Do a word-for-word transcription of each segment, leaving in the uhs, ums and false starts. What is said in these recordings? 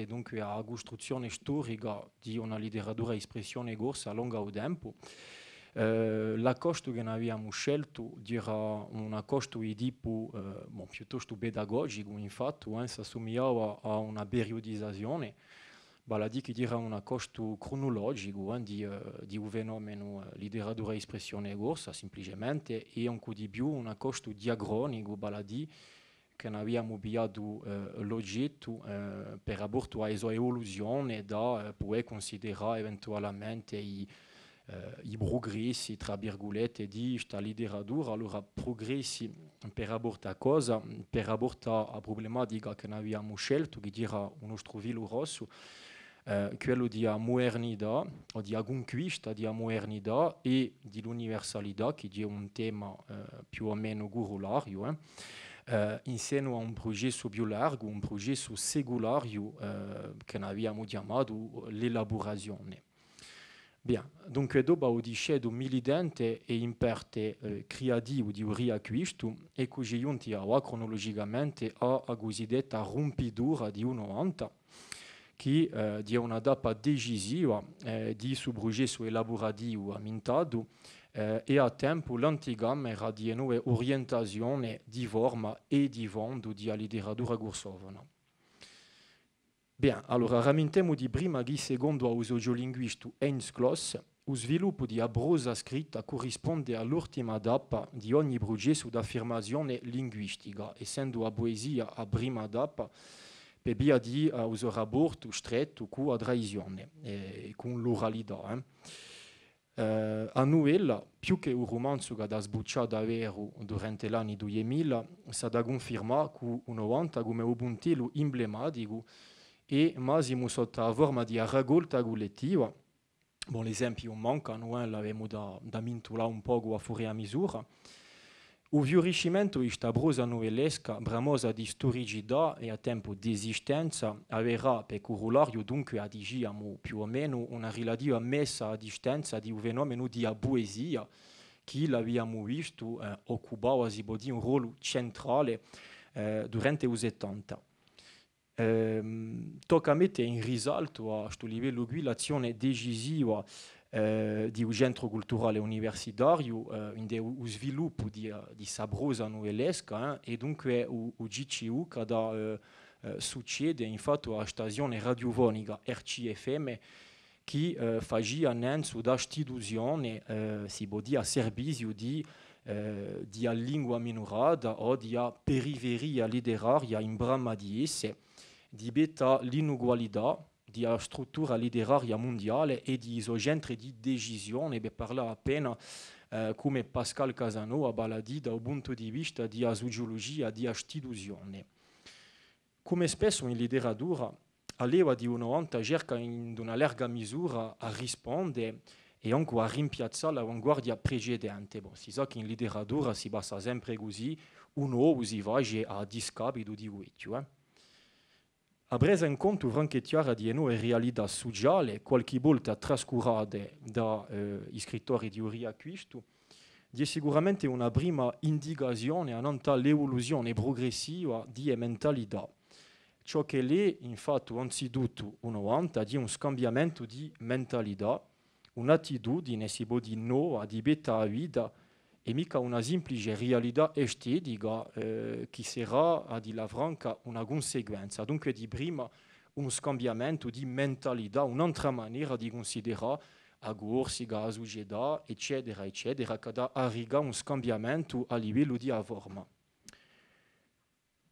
è dunque à a custruzzione storica di una literatura d'espressione corsa longa à u tempu. Eh, l'accostu chì n'aviamu sceltu era un accostu di tipu, eh, bon, piuttostu pedagogicu, infatti, eh, s'assumigliava à una periudizazione, vale à dì chì era un accostu crunulogicu, eh, di, eh, di u fenomenu, eh, literatura d'espressione corsa, simpliciamente, è ancu di più un accostu diacronicu, vale à dì chì n'aviamu pigliatu, eh, l'ogettu, eh, per raportu à a so evoluzione da, eh, pudè cunsiderà eventualamente i, eh, i prugressi, trà virgulette, di sta literatura. Allora, prugressi per raportu à cosa? Per raportu à a prublematica chì n'aviamu sceltu, chì era u nostru filu rossu, eh, quellu di a mudernità, o di a cunquista di a mudernità è di l'universalità, chì hè un tema, eh, più o menu curullariu, eh, eh, in senu à un prucessu più largu, un prucessu seculariu, eh, chì n'aviamu chjamatu l'elaburazione. Bien, dunque, dopu à u discetu militante è in parte, eh, criativu di u Riacquistu, eccuci ghjunti avà cronulogicamente à a cusiddetta rumpitura di u novanta, chì, eh, hè una tappa decisiva, eh, di su prucessu elaburativu ammintatu, eh, è à tempu l'anticamera di e nove urientazione di forma è di fondu di a literatura cursofona. Bien, allora, ramintemu di prima chì, secondu à u sociolinguistu Heinz Kloss, u sviluppu di a prosa scritta currisponde à l'ultima tappa di ogni prucessu d'affirmazione linguistica, essendu a puesia a prima tappa, per via di, eh, u so raportu strettu cù a tradizione, eh, cù l'uralità, eh. Eh, a nuvella, più chè u rumanzu ch'hà da sbuccià daveru durante l'anni dui mila, s'hà da cunfirmà cù u novanta cum'è u puntellu imblematicu è massimu sottu à a forma di a raccolta cullettiva. Bon, l'esempi ùn mancanu, eh, l'avemu da, da mintulà un pocu à fur è à misura. U fiuriscimentu di sta prosa nuvellesca, bramosa di sturicità è à tempu d'esistenza, averà per curullariu, dunque, a diciamu più o menu, una rilativa messa à distanza di u fenomenu di a puesia, chì l'aviamu vistu, eh, occupava, si pò dì, un rollu centrale, eh, durante u settanta. Ehm, tocca à mette in risaltu à stu livellu quì l'azzione decisiva, eh, di u Centru Culturale Universitariu, eh, ind'è u, u sviluppu di, eh, di sta prosa nuvellesca, eh, è dunque u, u C C U ch'hà da, eh, eh, succede, infatti, à a stazione radiofonica R C F M, chì, eh, facia nanzu da istituzione, eh, si pò dì, à serviziu di, eh, di a lingua minurata o di a periferia literaria in brama di esse, di pettu à l'inugualità di a struttura literaria mundiale è di i so centri di decisione, per parlà appena, eh, cum'è Pascal Casanova, vale à dì da u puntu di vista di a suciulugia di a istituzione. Cum'è spessu in literatura, a leva di u novanta cerca in una larga misura à risponde è ancu à rimpiazzà l'avanguardia precedente. Bon, si sà chì in literatura si passa sempre cusì, u novu si face à discapitu di u vechju, eh. A presa in contu franca è chjara di e nove realità suciale, qualchì volta trascurate da, eh, i scrittori di u Riacquistu, hè sicuramente una prima indicazione annant'à l'evoluzione prugressiva di e mentalità. Ciò ch'ellu hè, infatti, anzituttu u novanta, hè un scambiamentu di mentalità, un'attitudine, si pò dì, nova di pettu à a vita, è micca una simplice realità estetica, eh, chì serà, à dilla franca, una cunsequenza. Dunque, di prima, un scambiamentu di mentalità, un'antra manera di cunsiderà a Corsica, a sucetà, eccetera, eccetera, chì hà da arricà un scambiamentu à livellu di a forma.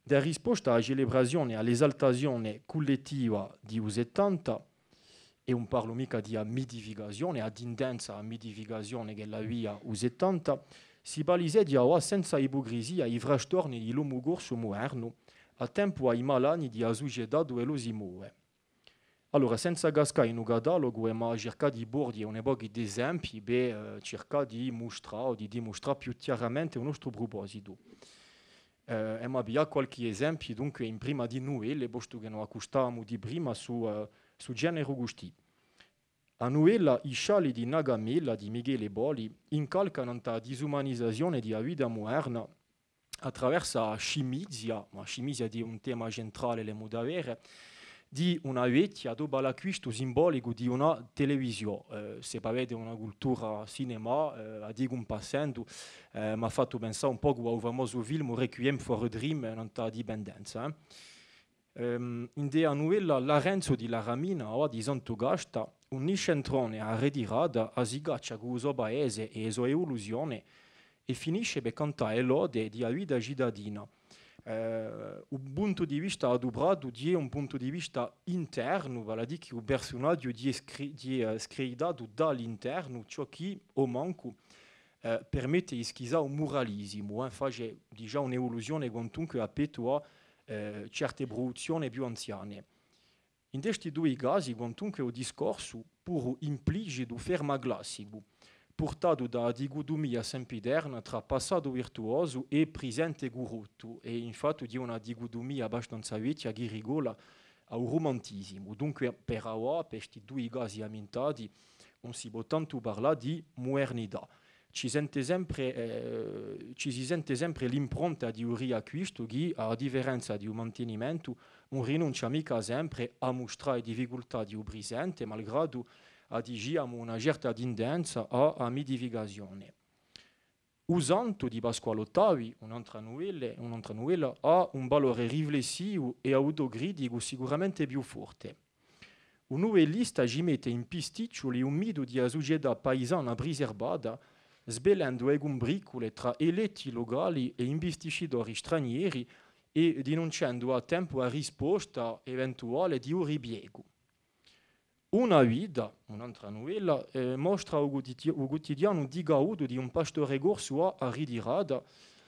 Da risposta à a celebrazione, à l'esaltazione cullettiva di u settanta, è ùn parlu micca di a mitificazione, a tindenza à a mitificazione ch'ellu avia u settanta, si paliseghja avà senza ipucrisia i frastorni di l'omu corsu mudernu, à tempu à i malanni di a sucetà duv'ellu si move. Allora, senza cascà in u catalogu, emu à circà di porghje un pocu d'esempii, per, eh, circà di mustrà o di dimustrà più chjaramente u nostru prupositu. Eh, emu à piglià qualchì esempiu, dunque, in prima di nuvelle, postu chì no accustavamu di prima su, eh, su generu custì. A nuvella I scialli di Nagamella di Michele Poli incalca nant'à a disumanizazione di a vita muderna attraversu a scimizia, ma a scimizia hè un tema centrale, l'emu da vede, di una vechja dopu à l'acquistu simbolicu di una televisiò. Eh, s'è vo avete una cultura cinema, eh, a dicu in passendu, eh, m'hà fattu pensà un pocu à u famosu filmu Requiem for a Dream, eh, nant'à a dipendenza, eh. Ehm, ind'è a nuvella L'Arenzu di Laramina, o di Santu Casta, un niscentrone à a ritirata, a si caccia cù u so paese è e so evoluzione, è finisce per cantà e lode di a vita citadina. Eh, u puntu di vista adupratu ghjè un puntu di vista internu, vale à dì chì u persunaghju ghjè scri-, ghjè, eh, scritatu da l'internu, ciò chì, o mancu, eh, permette di schisà u muralisimu, eh, face digià un'evoluzione quantunque à pettu à, eh, certe pruduzzione più anziane. In sti dui casi, quantunque, u discorsu, puru implicitu, ferma classicu, purtatu da a dicutumia sempiterna trà passatu virtuosu è prisente curruttu, è infatti ghjè una dicutumia abbastanza vechja chì ricolla à u rumantisimu. Dunque, per avà, per sti dui casi ammintati, ùn si pò tantu parlà di mudernità. Ci sente sempre, eh, ci si sente sempre l'impronta di u riacquistu chì, à a differenza di u mantenimentu, ùn rinuncia micca sempre à mustrà e difficultà di u prisente, malgradu a, diciamu, una certa tindenza à a mitificazione. U Santu di Pasquale Ottavi, un'antra nuvella, un'antra nuvella, hà un valore riflessivu è autocriticu sicuramente più forte. U nuvellista ci mette in pisticciuli u mitu di a sucetà paisana priservata, svelendu e cumbriccule trà eletti lucali è invistiscitori stranieri è dinunciendu à tempu a risposta eventuale di u ripiegu. Una vita, un'antra nuvella, eh, mostra u cutidi-, u cutidianu dicautu di un pastore corsu à a ritirata,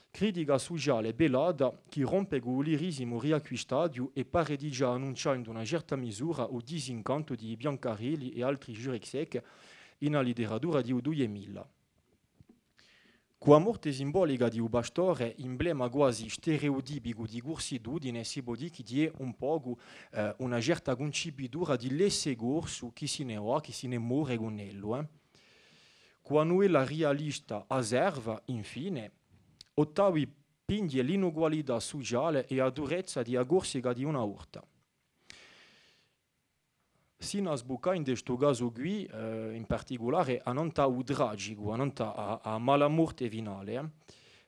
critica suciale pelata chì rompe cù u lirisimu riacquistatu è pare digià annuncià in una certa misura u disincantu di Biancarelli è altri Jureczek in a literatura di u duiemila. Cù a morte simbolica di u pastore, imblema guasi stereutipicu di cursitudine, si pò dì chì ghjè un pocu, eh, una certa cuncipitura di l'esse corsu chì si ne và, chì si ne more cun ellu, eh. Cù a nuvella rialista A Serva, infine, Ottavi pinghje l'inugualità suciale è a durezza di a Corsica di una volta. Sinu à sbuccà in stu casu quì, eh, in particulare, annant'à u tragicu, annant'à a, a mala morte finale, eh.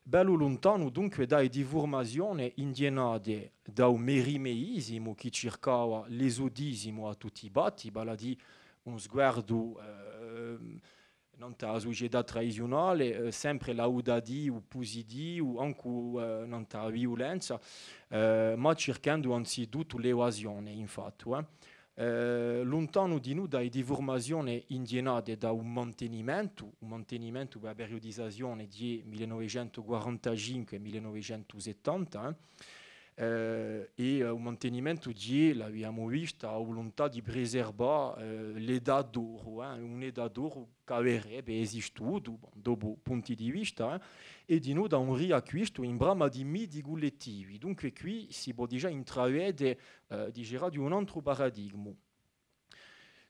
Bellu luntanu, dunque, da e difurmazione inghjennate da u merimeisimu chì circava l'esutisimu à tutti i patti, vale à dì un sguardu, eh, nant'à a sucetà tradiziunale, eh, sempre laudativu, pusitivu, ancu, eh, nant'à a viulenza, eh, ma circhendu anzituttu l'evasione, infatti, eh. Eh, luntanu dinù da e difurmazione inghjennate da u mantenimentu, u mantenimentu per a periudizazione di millenovecentuquarantacinque è millenovecentusettanta, eh. Eh, è, eh, u mantenimentu di, l'aviamu vista, a vuluntà di preservà, eh, l'età d'oru, eh, un'età d'oru ch'averebbe esistutu, bon, dopu punti di vista, eh, è dinù da un riacquistu in brama di miti cullettivi. Dunque quì si pò digià intravede, eh, diceraghju, un antru paradigmu.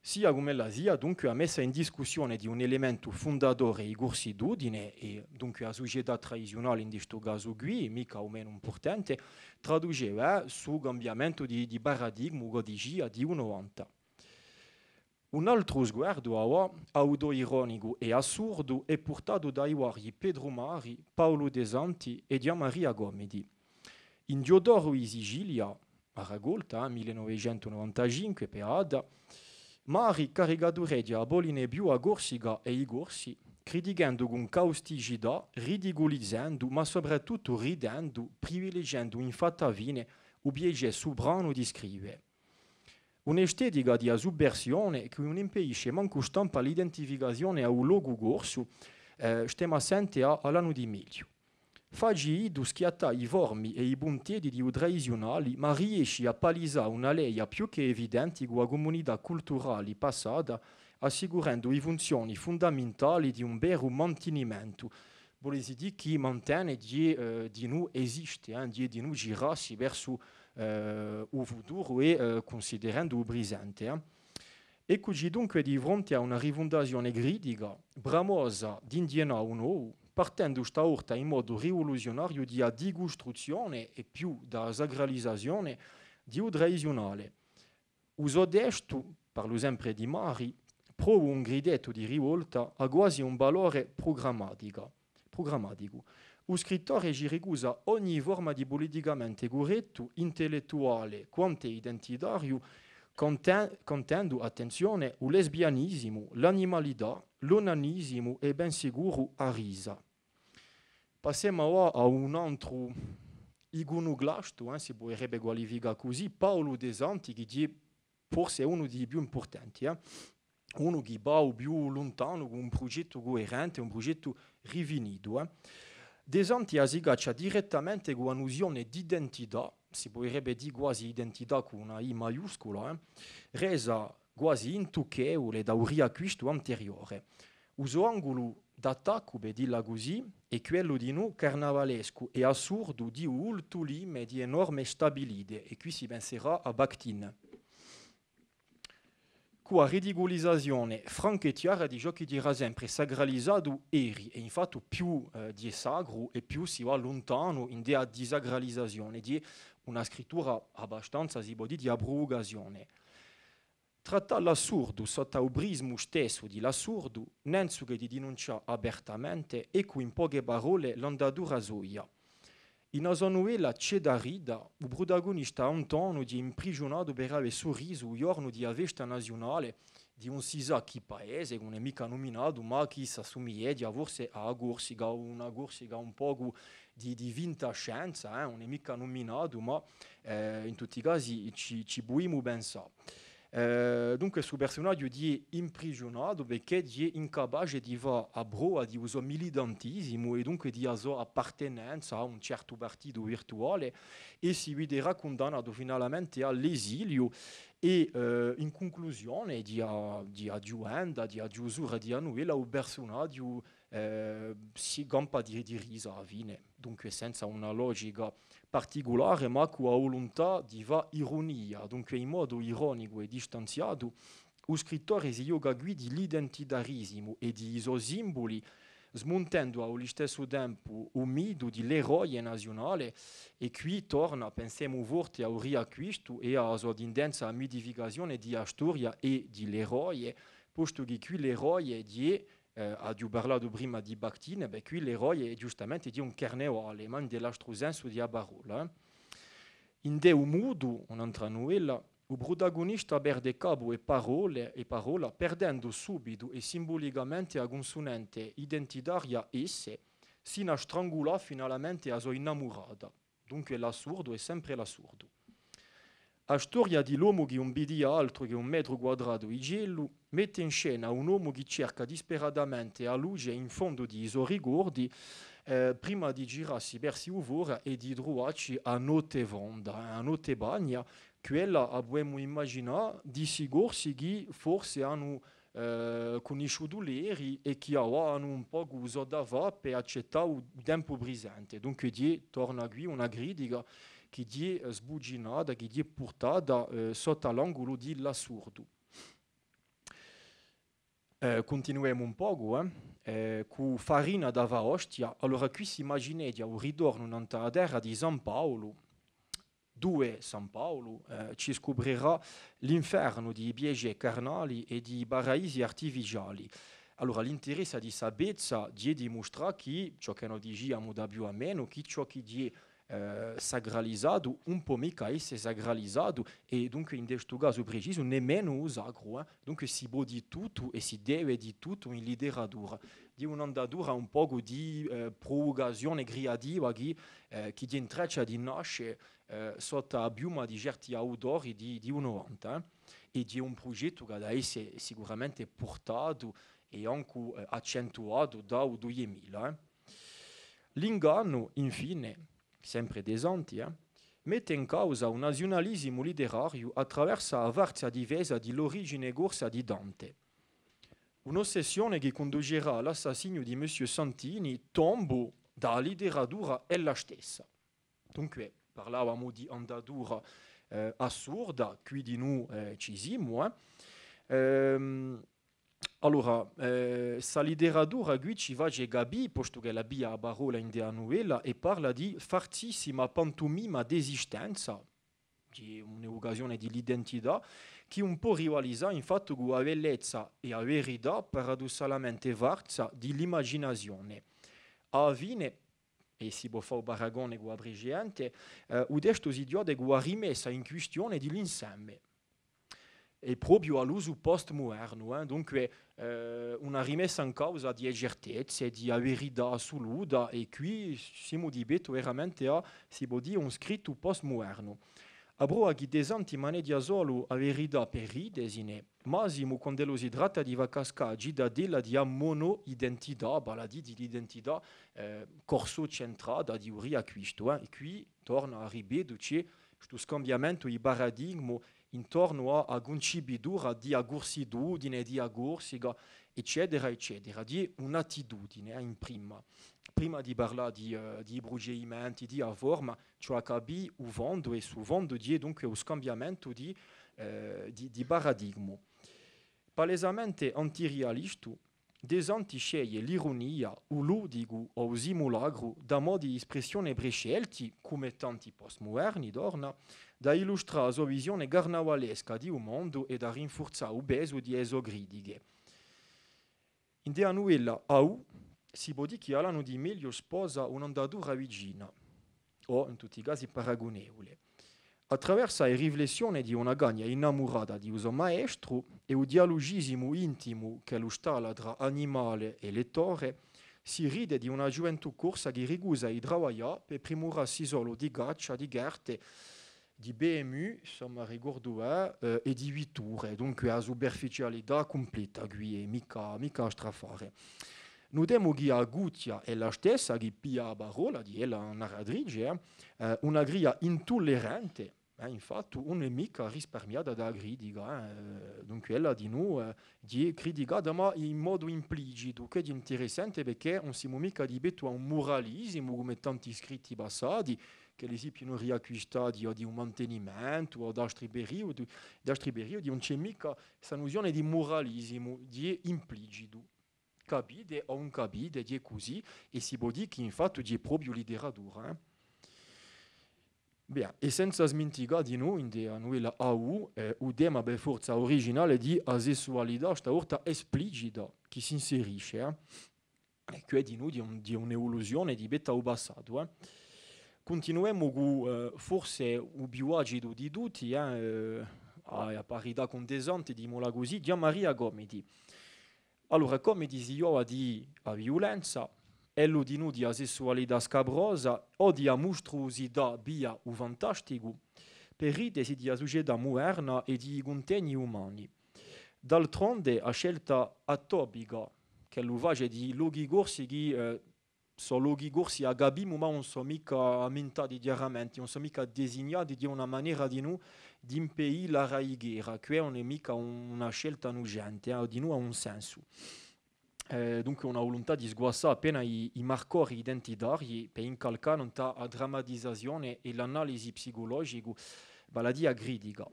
Sia cum'ella sia, dunque, a messa in discussione di un elementu fundatore di cursitudine, è dunque a sucetà tradiziunale in stu casu quì, micca u menu impurtante, traduceva, eh, stu cambiamentu di, di paradigmu, ch'o dicia, di u novanta. Un altru sguardu, avà, autoironicu è assurdu, hè purtatu da i vari Petru Mari, Paulu Desanti è Ghjuvan Maria Gomiti. In Ghjottoru di Sicilia, a racolta, eh, millenovecentunovantacinque, per Ada, Mari caricatureghja à voli ne più a Corsica è i Corsi, critichendu cun causticità, ridiculizendu, ma sopratuttu ridendu, privilegiendu infatti à a fine u piacè supranu di scrive. Un'estetica di a subversione chì ùn impedisce mancu stampà l'identificazione à u locu corsu, eh, stemu à sente à, à l'annu di megliu. Faci iddu schiattà i formi è i punteddi di u tradiziunali, ma riesci à palisà una leia più chè evidenti cù a cumunità culturali passata, assicurendu i funzioni fundamentali di un veru mantinimentu, vole dì chì mantene, ghjè, eh, dinù esiste, eh, ghjè dinù girassi versu, eh, u futuru è, eh, cunsiderendu u prisente, eh. Eccuci dunque di fronte à una rifundazione critica, bramosa d'inghjennà u novu, partendu sta volta in modu rivoluziunariu di a dicustruzzione è più da a sacralizazione di u tradiziunale. U so testu, parlu sempre di Mari, prova un gridettu di rivolta, hà guasi un valore prugrammaticu. Prugrammaticu. U scrittore ci ricusa ogni forma di puliticamente currettu, intellettuale quant'è identitariu, conte-, contendu, attenzione, u lesbianisimu, l'animalità, l'onanisimu è ben sicuru a risa. Passemu avà à un antru icunuclastu, eh, si puderebbe qualificà cusì, Paulu Desanti, chì hè forse unu di i più impurtanti, eh. Unu chì và u più luntanu cù un prugettu cuerente, un prugettu rifinitu, eh. Desanti a si caccia direttamente cù a nuzione d'identità, si puderebbe dì guasi identità cù una I maiuscula, eh, resa guasi intucchevule da u riacquistu anteriore. U so angulu d'attaccu, per dilla cusì, hè quellu dinù carnavalescu è assurdu di u vultu lime di e norme stabilite, è quì si penserà à Bakhtin. Cù a ridiculizazione franca è chjara di ciò chì era sempre sacralizatu eri, è infatti più, eh, di sacru è più si và luntanu ind'è a disacralizazione, di una scrittura abbastanza, si pò dì, di a pruvucazione. Trattà l'assurdu sottu à u prismu stessu di l'assurdu, nen sulu chì di dinuncià apertamente, eccu in poche parolle l'andatura soia. In a so nuvella C'hè da rida, u prudagunista Antonu hè imprigiunatu per avè surrisu u ghjornu di a festa naziunale di ùn si sà chì paese, chì ùn hè micca numinatu, ma chì s'assumiglieghja forse à a Corsica, una Corsica un pocu di, di finta scienza, eh, ùn hè micca numinatu, ma, eh, in tutti i casi ci, ci pudimu pensà. Eh, dunque, stu persunaghju hè imprigiunatu perchè hè incapace di fà a prova di u so militantisimu è dunque di a so appartenenza à un certu partitu virtuale è si viderà cundannatu finalmente à l'esiliu è, eh, in cunclusione di a, di a ghjuventa, di a chjusura di a nuvella, u persunaghju eh, si campa di, di risa à a fine, dunque senza una logica particulare, ma cù a vuluntà di fà irunia, dunque in modu ironicu è distanziatu, u scrittore si ghjoca quì di l'identitarisimu è di i so simbuli, smuntendu à u listessu tempu u mitu di l'eroe naziunale, è quì torna, pensemu forte, à u Riacquistu è à a so tindenza à a mitificazione di a storia è di l'eroe, postu chì quì l'eroe hè eh, aghju parlatu prima di Bakhtin, bè, quì l'eroe hè ghjustamente di un carnevale, ma in l'astru sensu di a parolla, eh. Ind'è U mutu, un'antra nuvella, u prutagunista perde capu è parolle, è parolla, perdendu subitu è simbulicamente a cunsunente identitaria S, sinu à strangulà finalmente a so innamurata. Dunque l'assurdu hè sempre l'assurdu. A storia di l'omu chì ùn vidia altru chè un metru quadratu di celu mette in scena un omu chì cerca disperatamente a luce in fondu di i so ricordi, eh, prima di girassi versu u fora è di truvacci a notte fonda, eh, a notte bagna, quella a pudemu imaginà di sti Corsi chì forse anu eh, cunnisciutu l'eri è chì avà anu un pocu u so da fà per accettà u tempu prisente. Dunque, ghjè, torna quì una critica chì ghjè, eh, sbucinata, chì ghjè purtata, eh, sottu à l'angulu di l'assurdu. Eh, cuntinuemu un pocu, eh, eh, cù Farina da fà ostia. Allora, quì s'imagineghja u ritornu nant'à a terra di San Paulu, duve San Paulu, eh, ci scuprirà l'infernu di i piacè carnali è di i paraisi artificiali. Allora, l'interessa di sta pezza hè di dimustrà chì ciò chì no diciamu da più à menu, chì ciò chì hè, eh, sacralizatu, ùn pò micca esse sacralizatu, è dunque in stu casu precisu, nemmenu u sacru, eh. Dunque si pò dì tuttu è si deve dì tuttu in literatura. Hè un'andatura un pocu di, eh, pruvucazione criativa chì, eh, chì hè in traccia di nasce eh, sottu à a piuma di certi autori di, di u novanta, eh, è di un prugettu chì hà da esse sicuramente purtatu è ancu, eh, accentuatu da u duiemila, eh. L'ingannu, infine, sempre Desanti, eh, mette in causa u naziunalisimu literariu attraversu a falsa difesa di l'origine corsa di Dante. Un'ossessione chì cunducerà à l'assassinniu di Monsieur Santini, tombu da a literatura ella stessa. Dunque, parlavamu di andatura, eh, assurda, quì dinù, eh, ci simu, eh. Ehm, allora, eh, sta literatura quì ci face capì, postu ch'ella piglia a parolla ind'è a nuvella è parla di falsissima pantumima d'esistenza, di un'evucazione di l'identità, chì ùn pò rivalizà infatti cù a bellezza è a verità paradussalamente falsa di l'imaginazione. À a fine, è si pò fà u paragone cù a precedente, eh, u testu si chjode cù a rimessa in quistione di l'inseme. È propiu à l'usu postmudernu, eh, dunque, eh, una rimessa in causa di e certezze, di a verità assuluta, è quì simu di pettu veramente à, si pò dì, un scrittu postmudernu. A prova chì Desanti maneghja solu a verità per ridesine, Massimu quand'ellu si tratta di fà cascà a citadella di a monoidentità, vale à dì di l'identità, eh, corsocentrata di u Riacquistu, eh. È quì torna à ripetu, ci hè stu scambiamentu di paradigmu intornu à a cuncipitura di a cursitudine, di a Corsica, eccetera, eccetera, di un'attitudine, eh, in prima. Prima di parlà di, eh, di i prucedimenti, di a forma, ci hè à capì u fondu, è stu fondu hè dunque u scambiamentu di, eh, di, di paradigmu. Palesamente antirealistu, Desanti sceglie l'irunia, u ludicu o u simulacru da modi d'espressione prescelti, cum'è tanti postmuderni torna, da illustrà a so visione carnavalesca di u mondu è da rinfurzà u pesu di e so critiche. Ind'è a nuvella Aù si pò dì chì Alanu Di Meglio sposa un'andatura vicina, o in tutti i casi paragunevule. Attraversu e riflessione di una cagna innamurata di u so maestru è u dialugisimu intimu ch'ellu stalla trà animale è lettore, si ride di una ghjuventù corsa chì ricusa di travaglià per primurassi solu di caccia, di carte, di B M W, s'o mi ricordu bè, eh, è di vitture, dunque a superficialità cumpleta quì, è micca, micca a strafare. Nutemu chì a Cutia hè a stessa chì piglia a parolla, di ella narratrice, eh, eh, una cria intullerante, eh, infatti, ùn hè micca risparmiata da a critica, eh, dunque ella dinù, eh, hè criticata, ma in modu implicitu, chì hè interessante perchè ùn simu micca di pettu à un muralisimu, cum'è tanti scritti passati, ch'elli sianu riacquistati o di un mantenimentu o d'altri periodi, d'altri periodi, ùn ci hè micca sta nuzione di muralisimu, hè implicitu. Capite o ùn capite, hè cusì, è si pò dì chì infatti hè propiu literatura, eh. Bè, è senza sminticà dinù, ind'è a nuvella Aù, eh, u tema per forza uriginale di a sessualità, sta volta esplicita, chì s'inserisce, eh. È quì dinù hè un, hè un'evoluzione di pettu à u passatu, eh. Cuntinuemu cù, eh, forse u più acidu di tutti, eh, eh, à, à parità cù Desanti, dimula cusì, Ghjuvan Maria Comiti. Allora, Comiti si ghjova di a viulenza, ellu dinù di a sessualità scabrosa o di a mustruosità via u fantasticu, per ridesi di a sucetà muderna è di i cuntegni umani. D'altronde, a scelta atopica ch'ellu face di lochi corsi chì, eh, sò lochi corsi, a capimu, ma ùn sò micca ammintati chjaramente, ùn sò micca designati, hè una manera dinù d'impedì l'araighera, chì ùn hè micca un-, una scelta nucente, eh, dinù hà un sensu. Eh, dunque una vuluntà di sguassà appena i, i marcori identitarii per incalcà nant'à a drammatizazione è l'analisi psicologicu, vale à dì a critica.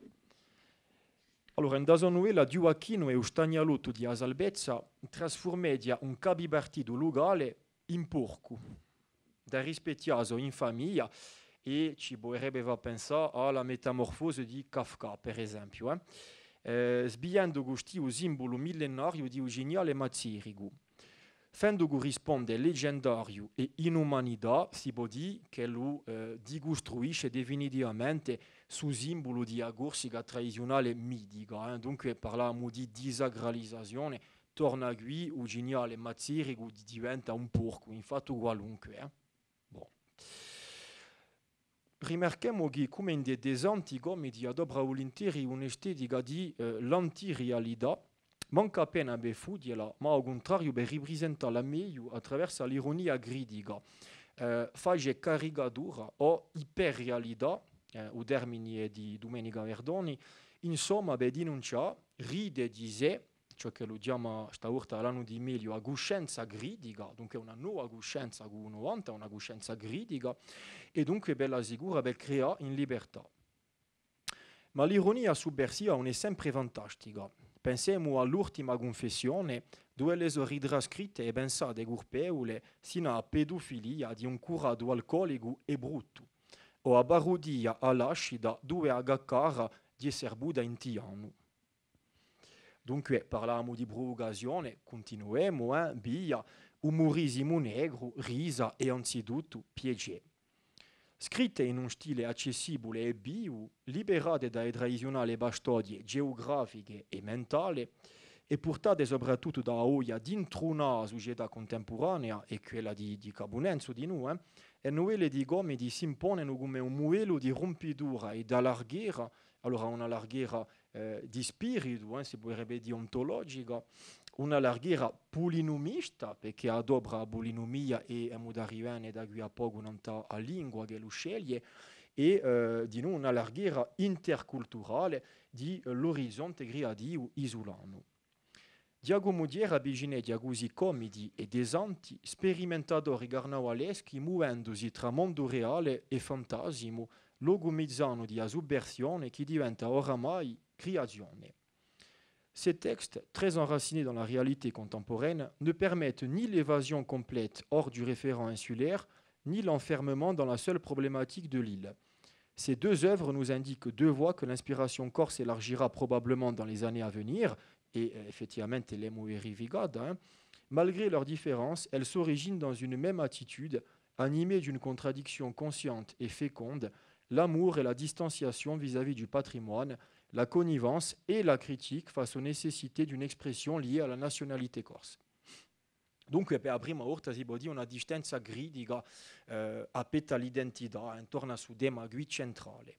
Allora, in a so nuvella Ghjuvacchinu è u stagnalottu di a salvezza, trasfurmeghja un capipartitu lucale in porcu, da rispechjà a so infamia, è ci puderebbe fà pensà à la Metamorfose di Kafka, per esempiu, eh. Eh, sviendu custì u simbulu millenariu di u cignale mazzericu. Fendu currisponde legendariu è inumanità, si pò dì ch'ellu, eh, dicustruisce definitivamente stu simbulu di a Corsica tradiziunale mitica, eh. Dunque, parlavamu di disacralizazione, torna quì u cignale mazzericu, di-, diventa un porcu, un fattu qualunque, eh. Bon. Rimarchemu chì, cum'è ind'è Desanti, Comiti adopra vulinteri un'estetica di, eh, l'antirealità, mancu appena per fughjela, ma à u cuntrariu per riprisentalla megliu attraversu à l'irunia critica, eh, face caricatura o iperrealità, eh, u termine hè di Dumenica Verdoni, insomma, per dinuncià, ride di sè, ciò ch'ellu chjama sta volta Alanu Di Meglio a cuscenza critica, dunque una nova cuscenza cù u novanta, una cuscenza critica, è dunque bella sicura per creà in libertà. Ma l'irunia suversiva ùn hè sempre fantastica. Pensemu à l'ultima cunfessione, duv'elle sò ritrascritte e pensate culpevule sinu à a pedufilia di un curatu alcolicu è bruttu. o a parodia à l'ascita, duve a caccara hè serbuta in Tianu. Dunque, parlavamu di pruvucazione, cuntinuemu, eh, via, umurisimu negru, risa è anzituttu piacè. Scritte in un stile accessibule è vivu, liberate da e tradiziunale pastoghje geugrafiche è mentale, è purtate soprattuttu da a voglia d'intrunà a sucetà cuntempuranea è quella di, di Capu Nenzu dinù, eh, e nuvelle di Gomiti s'imponenu cum'è un mudellu di rumpitura è d'allarghera, allora una larghera eh, di spiritu, eh, si puderebbe dì ontologica, una larghera pulinumista, perchè adopra a pulinumia è emu da rivene da quì à pocu nant'à a lingua ch'ellu sceglie, è, eh, dinù una larghera interculturale di, eh, l'orizonte criativu isulanu. Ghjacumu Thiers avvicineghja cusì comiti è desanti, sperimentatori carnavaleschi, muvendusi trà mondu reale è fantasimu, locu mizanu di a subversione chì diventa oramai criazione. Ces textes, très enracinés dans la réalité contemporaine, ne permettent ni l'évasion complète hors du référent insulaire, ni l'enfermement dans la seule problématique de l'île. Ces deux œuvres nous indiquent deux voies que l'inspiration corse élargira probablement dans les années à venir, et, euh, effettivamente l'emu verificata, hein. Malgré leurs différences, elles s'originent dans une même attitude, animée d'une contradiction consciente et féconde, l'amour et la distanciation vis-à-vis du patrimoine, la connivence et la critique face aux nécessités d'une expression liée à la nationalité corse. Dunque, per a prima volta si pò dì una distanza critica, eh, à pettu à l'identità, intornu à stu tema quì centrale.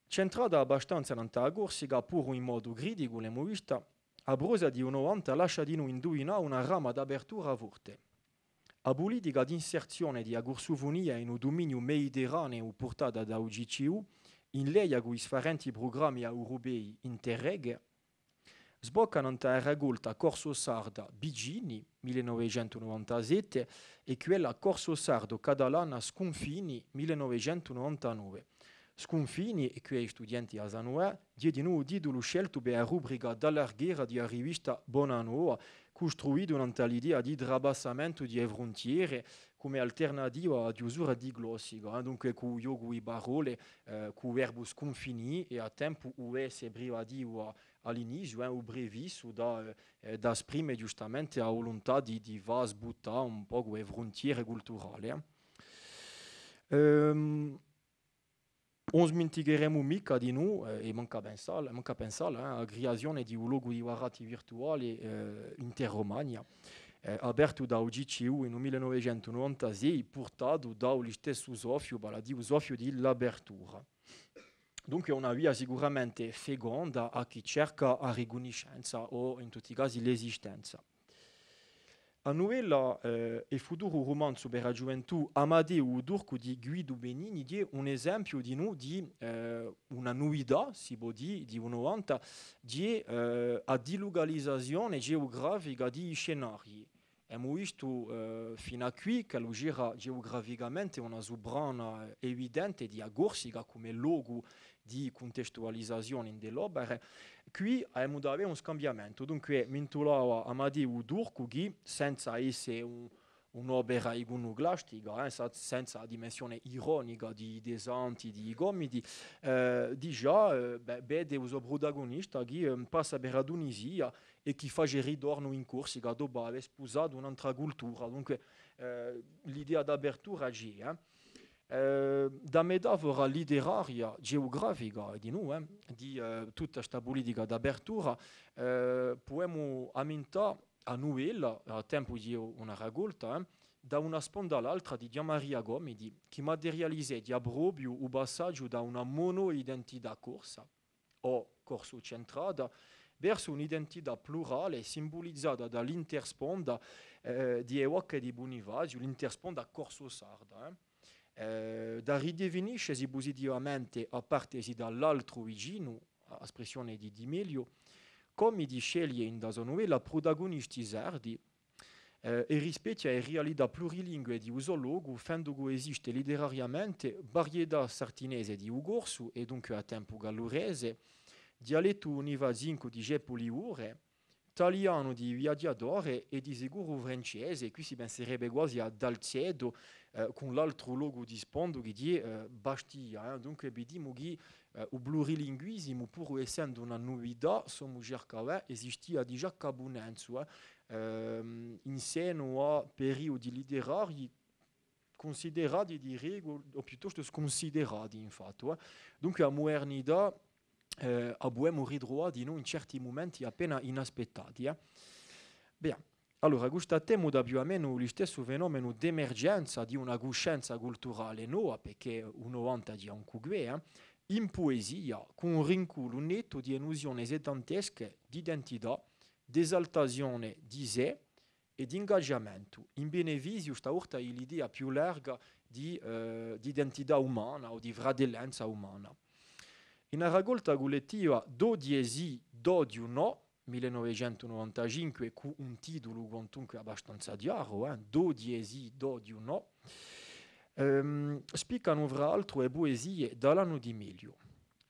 Centrata abbastanza nant'à a Corsica, puru in modu criticu, l'emu vista, a prosa di u novanta lascia dinù induvinà una brama d'apertura forte. A pulitica d'inserzione di a corsufunia in u duminiu mediterraneu purtata da u C C U, in leia cù i sfarenti prugrammi eurupei Interreg, sbocca nant'à a racolta corso-sarda Vicini, mille novecentu novantasette, è quella corso-sardo-catalana Scunfini, mille novecentu novantanove. Scunfini, è quì i studienti a sanu, hè dinù u titulu sceltu per a rubrica d'allarghera di a rivista Bona Nova, custruitu nant'à l'idea di trapassamentu di e fruntiere cum'è alternativa à a chjusura diglossica, eh, dunque cù u ghjocu di parolle, eh, cù u verbu scunfinì, è à tempu u S privativu à, à l'iniziu, eh, u prefissu da, eh, eh, da sprime ghjustamente a vuluntà di, di fà sbuttà un pocu e fruntiere culturale, eh. Ehm, Ùn sminticheremu micca dinù, eh, è mancu à pensalla, mancu à pensalla, eh, a criazione di u locu di baratti virtuale, eh, Interromania, eh, apertu da u C C U in u mille novecentu novantasei, purtatu da u listessu Sofiu, vale à dì u Sofiu di l'apertura. Dunque una via sicuramente feconda à chì cerca a ricunniscenza o, in tutti i casi, l'esistenza. A nuvella, eh, è futuru rumanzu per a ghjuventù Amadeu u Turcu di Guidu Benigni hè un esempiu dinù di, eh, una nuvità, si pò dì, di u novanta, hè, eh, a dilucalizazione geugrafica di i scenarii. Emu vistu, eh, finu à quì ch'ellu c'era geugraficamente una suprana evidente di a Corsica cum'è locu di cuntestualizazione in de l'opere. Quì avemu da avè un scambiamentu. Dunque, mintulava Amadeu u Turcu chì, senza esse un, un'opera icunuclastica, eh, sa-, senza a dimensione ironica di, di i santi, di i gomiti, eh, digià, eh, bè, vede u so prudagunista chì, eh, passa per a Tunisia è chì face ritornu in Corsica dopu avè spusatu un'antra cultura. Dunque, eh, l'idea d'apertura ci hè, eh. Eh, da metafora literaria, geugrafica, dinù, eh, di, eh, tutta sta pulitica d'apertura, eh, pudemu ammintà a nuvella, à tempu di una racolta, eh, Da una sponda à l'altra di Ghjuvan Maria Gomiti, chì materializeghja propiu u passaghju da una monoidentità corsa, o corsu-centrata, versu un'identità plurale simbulizata da l'intersponda, eh, di e bocche di Bunifaziu, l'intersponda corsu-sarda, eh. Eh, da ridefiniscesi pusitivamente à partesi da l'altru vicinu, a, a spressione di Di Meglio, Gomiti sceglie in da so nuvella prutagunisti sardi, eh, è rispechja e rialità plurilingue di u so locu, fendu cù esiste literariamente varietà sartinese di u corsu, è dunque à tempu gallurese, dialettu bunifazincu di ceppu Liure, talianu di viaghjatore è di sicuru francese, quì si penserebbe guasi à Dalzeto, eh, cù l'altru locu di spondu chì hè, eh, Bastia, eh. Dunque vidimu chì, eh, u plurilinguisimu, puru essendu una nuvità, s'omu circa, eh, esistia digià capunenzu, eh, ehm, in senu à periudi literarii cunsiderati di regula, o piuttostu scunsiderati, infatti, eh. Dunque, a mudernità, eh, a pudemu ritruvà dinò in certi mumenti appena inaspettati, eh. Bè, allora, custatemu da più o menu listessu fenomenu d'emergenza di una cuscenza culturale nova, perchè u novanta hè ancu què, eh, in puesia, cù un rinculu nettu di e nuzione settantesche d'identità, d'esaltazione di sè, è d'ingagiamentu, in benefiziu stavolta di l'idea più larga di, eh, d'identità umana o di fratellanza umana. In a raccolta cullettiva Dodici sì, dodiu nò, millenovecentunovantacinque, cù un titulu quantunque abbastanza chjaru, eh, Dodici sì, dodiu nò, ehm, spiccanu fra altru e puesie d'Alanu Di Meglio.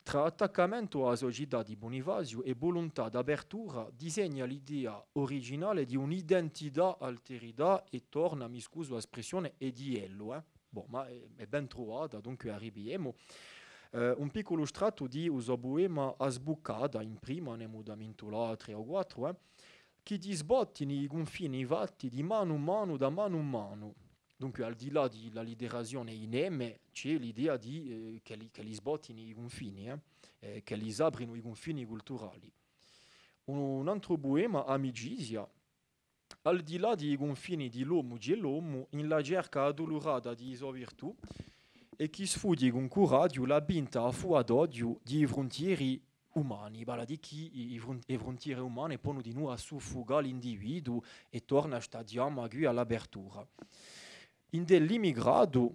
Trà attaccamentu à a società di Bunifaziu è vuluntà d'apertura, disegna l'idea uriginale di un'identità alterità è torna, mi scusu a spressione, è di ellu, eh. Bon, ma hè, hè ben truvata, dunque a ripigliemu. Eh, un picculu strattu di u so puema A sbuccata, in prima, n'emu da mintulà trè o quattru, eh, chì disbottini i cunfini fatti di manu in manu, da manu in manu. Dunque, al di là di l'allitterazione in eme, ci hè l'idea di, eh, ch'elli, ch'elli sbottini i cunfini, eh, eh, ch'elli s'aprinu i cunfini culturali. Un, un antru puema, Amicizia, al di là di i cunfini di l'omu, ci hè l'omu, in la cerca addulurata di i so virtù, è chì sfughji cun curaghju la pinta à fuà d'oghju di i fruntieri umani, vale à dì chì i, i frun-, e fruntiere umane ponu dinù assuffucà l'individuu è torna sta chjama quì à l'apertura. Ind'è L'imigratu,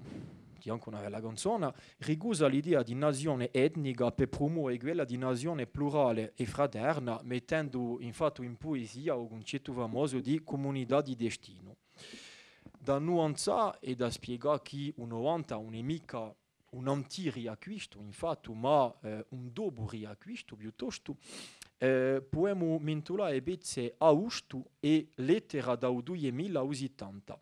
chì hè ancu una bella canzona, ricusa l'idea di nazione etnica per prumove quella di nazione plurale è fraterna, mettendu infatti in puesia u cuncettu famosu di cumunità di destinu. Da nuanzà è da spiegà chì u novanta ùn hè micca un antiriacquistu, infatti, ma, eh, un dopu riacquistu piuttostu, eh, pudemu mintulà e pezze Austu è Lettera da u duiemila à u sittanta.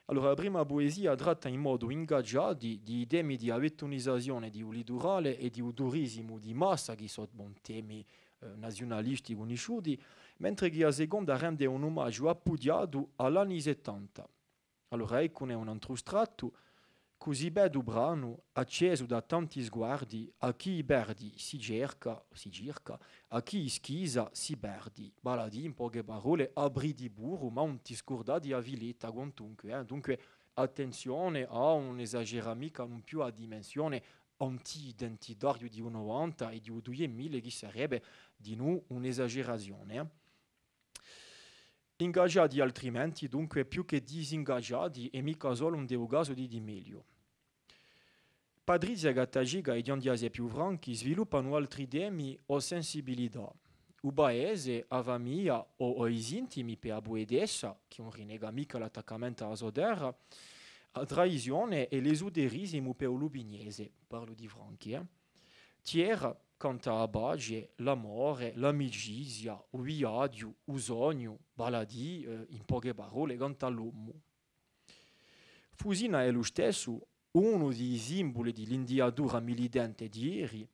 Allora, a prima puesia tratta in modu ingagiatu di, di i temi di a vettunizazione di u liturale è di u turisimu di massa, chì sò, bon, temi, eh, naziunalisti cunnisciuti, mentre chì a seconda rende un umagiu appughjatu à l'anni settanta. Allora, eccune un antru strattu, cusì beddu branu, accesu da tanti sguardi, à chì i perdi si cerca, si circa, à chì i schisa si perdi, vale à dì, in poche parolle, apriti puru, ma ùn ti scurdà di a filetta, quantunque, eh. Dunque, attenzione à ùn esagerà micca, ùn più a dimensione anti-identitariu di u novanta è di u duiemila, chì sarebbe dinù un'esagerazione, eh. Ingagiati altrimenti, dunque, più chè disingagiati, è micca solu ind'è u casu di Di Meglio. Patrizia Gattaceca è Ghjuvan Ghjaseppu Franchi sviluppanu altri temi o sensibilità. U paese, a famiglia o, o i sintimi per a puetessa, chì ùn rinnega micca l'attaccamentu à a so terra, a tradizione è l'esuterisimu per u lupignese, parlu di Franchi, eh. Thiers canta a pace, l'amore, l'amicizia, u viaghju, u sognu, vale à dì, eh, in poche parolle, canta l'omu. Fusina hè listessu unu di i simbuli di l'indiatura militante d'eri,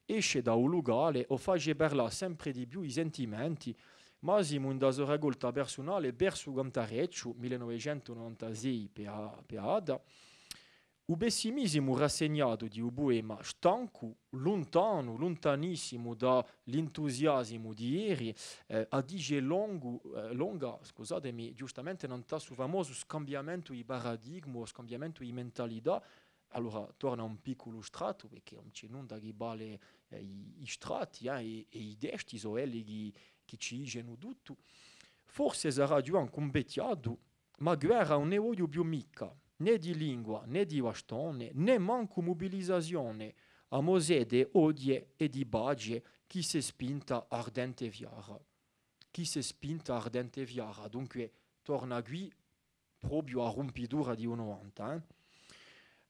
esce da u lucale o face parlà sempre di più i sentimenti, masimu ind'a so raccolta persunale Versu Cantarecciu, millenovecentunovantasei, per a, per a Ada, u pessimisimu rassegnatu di u puema stancu, luntanu, luntanissimu da l'intusiasimu d'eri, eh, a dice longu, eh, longa, scusatemi, ghjustamente, nant'à stu famosu scambiamentu di paradigmu, scambiamentu di mentalità. Allora, torna un picculu strattu, perchè ùn ci hè nunda chì vale, eh, i, i stratti, eh, è, è i testi sò elli chì, chì ci dicenu tuttu. Forse sarà ghjò ancu invechjatu, ma guerra ùn ne vogliu più micca, nè di lingua, nè di bastone, nè mancu mubilizazione, a mo sede oghje hè di pace, chì s'hè spinta ardente fiara. Chì s'hè spinta ardente fiara. Dunque, torna quì propiu a rumpitura di u novanta, eh.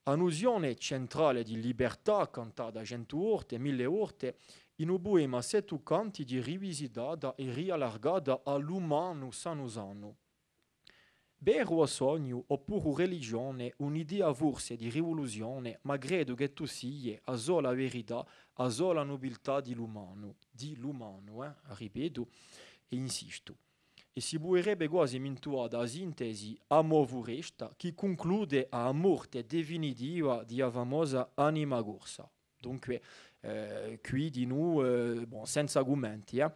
A nuzione centrale di libertà, cantata centu volte, mille volte, in u puema Sè tuccante di rivisitata è riallargata à l'umanu sanu sanu. Veru o sognu, oppuru religione, un'idea forse di rivuluzione, ma credu chì tù sii a sola verità, a sola nubiltà di l'umanu, di l'umanu, eh, ripetu è insistu. È si puderebbe quasi mintuà da a sintesi Amò furesta, chì cunclude à a morte definitiva di a famosa anima corsa. Dunque, eh, quì dinù, eh, bon, senza cumenti, eh.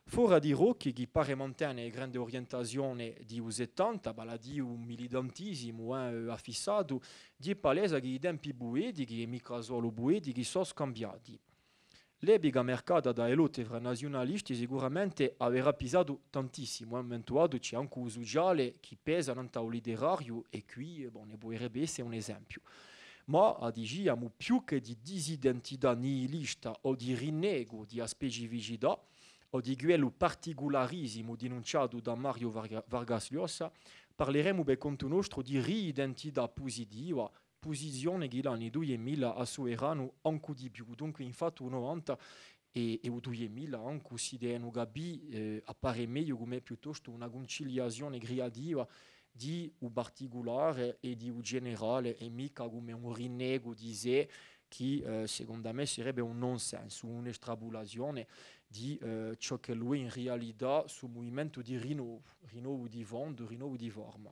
Fora di Rocchi, chì pare mantene e grande orientazione di u settanta, vale à dì un militantisimu, eh, affissatu, hè palese chì i tempi puetichi, è micca solu puetichi, sò scambiati. L'epica marcata da e lotte fra naziunalisti sicuramente averà pisatu tantissimu, eh, mentuatu ci hè ancu u suciale chì pesa nant'à u literariu, è quì, eh, bon, ne puderebbe esse un esempiu. Ma, a diciamu, più chè di disidentità nihilista o di rinnegu di a specificità, o di quellu particularisimu dinunciatu da Mario Varga-, Vargas Llosa, parleremu per contu nostru di riidentità pusitiva, pusizione chì l'anni dui mila assuveranu ancu di più. Dunque, infatti, u novanta è, è u dui mila ancu si devenu capì, eh, à parè megliu cum'è piuttostu una cunciliazione criativa di u particulare è di u generale, è micca cum'è un rinnegu di sè chì, eh, secondu mè, sarebbe un nonsensu, un'estrapulazione di, eh, ciò ch'ellu hè in realità stu muvimentu di rinnovu, rinnovu di fondu, rinnovu di forma.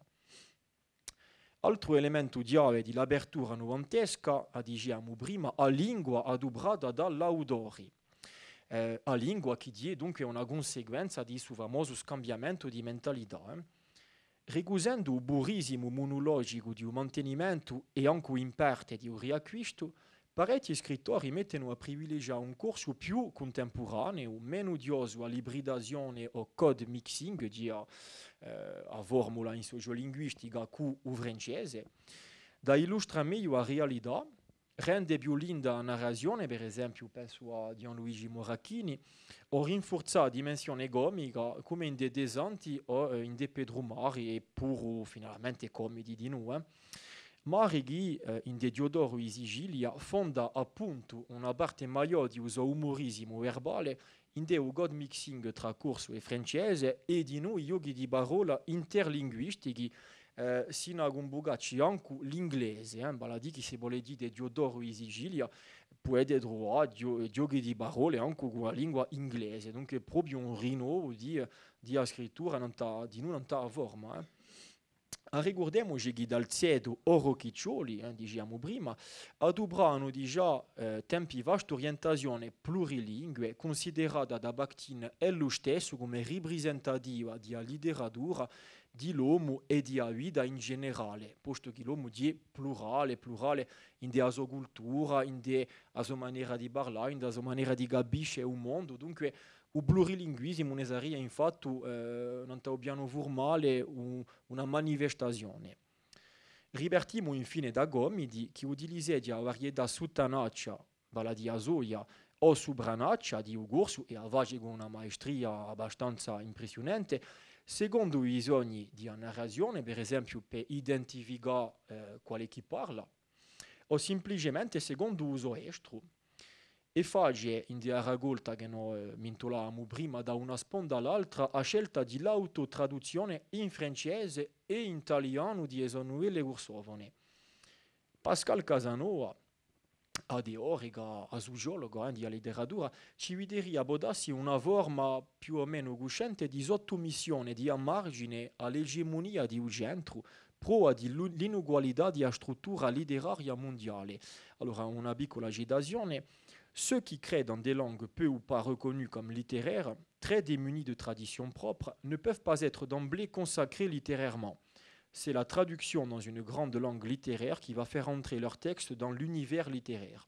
Altru elementu chjave di l'apertura nuvantesca, a diciamu prima, a lingua aduprata da l'autori. Eh, a lingua chì hè dunque una cunsequenza di stu famosu scambiamentu di mentalità, eh. Ricusendu u purisimu munulogicu di u mantenimentu è ancu in parte di u riacquistu, parechji scrittori mettenu à privilegià un corsu più cuntempuraneu, menu odiosu à l'ibridazione o code mixing, di a, eh, a formula in sociolinguistica cù u francese, da illustrà megliu a realità, rende più linda a narrazione, per esempiu, pensu à Ghjuvan Luigi Moracchini, o rinfurzà a dimensione comica, cum'è ind'è Desanti o, eh, ind'è Petru Mari, è puru finalmente Comiti dinù, eh. Mari chì, eh, ind'è Diodoro di Sicilia, fonda appuntu una parte maiò di u so umurisimu verbale ind'è u code mixing trà corsu è francese è dinù i ghjochi di parolla interlinguistichi, eh, sinu à cumbucacci ancu l'inglese, eh, vale à dì chì s'è vo leghjite Diodoro di Sicilia, pudete truvà ghjo-, ghjochi di parolle ancu cù a lingua inglese, dunque hè propiu un rinnovu di, di a scrittura, nant'à, dinù nant'à a forma, eh. Arricurdemuci chì Dalzeto o Rocchiccioli, eh, diciamu prima, adupranu digià, eh, tempi fà st'orientazione plurilingue, cunsiderata da Bakhtin ellu stessu cum'è riprisentativa di a literatura, di l'omu è di a vita in generale, postu chì l'omu hè plurale, plurale ind'è a so cultura, ind'è a so manera di parlà, ind'è a so manera di capisce u mondu. Dunque, u plurilinguisimu ne saria infatti, eh, nant'à u pianu furmale, u-, una manifestazione. Ripartimu infine da Comiti, chì utilizeghja a varietà suttanaccia, vale à dì a soia, o supranaccia di u corsu, è a face cù una maestria abbastanza impressiunante, secondu i bisogni di a narrazione, per esempiu, per identificà, eh, quale chì parla, o simpliciamente secondu u so estru. È face, ind'è a racolta chì no, eh, mintulavamu prima, da una sponda à l'altra, a scelta di l'autotraduzzione in francese è in talianu di e so nuvelle cursofone. Pascale Casanova, a teorica, a suciologa, eh, di a literatura, ci videria, pò dassi, una forma più o menu cuscente di sottumissione di a margine à l'egemunia di u centru, prova di l'u-, l'inugualità di a struttura literaria mundiale. Allora, una piccula citazione: Ceux qui créent dans des langues peu ou pas reconnues comme littéraires, très démunies de tradition propre, ne peuvent pas être d'emblée consacrés littérairement. C'est la traduction dans une grande langue littéraire qui va faire entrer leur texte dans l'univers littéraire.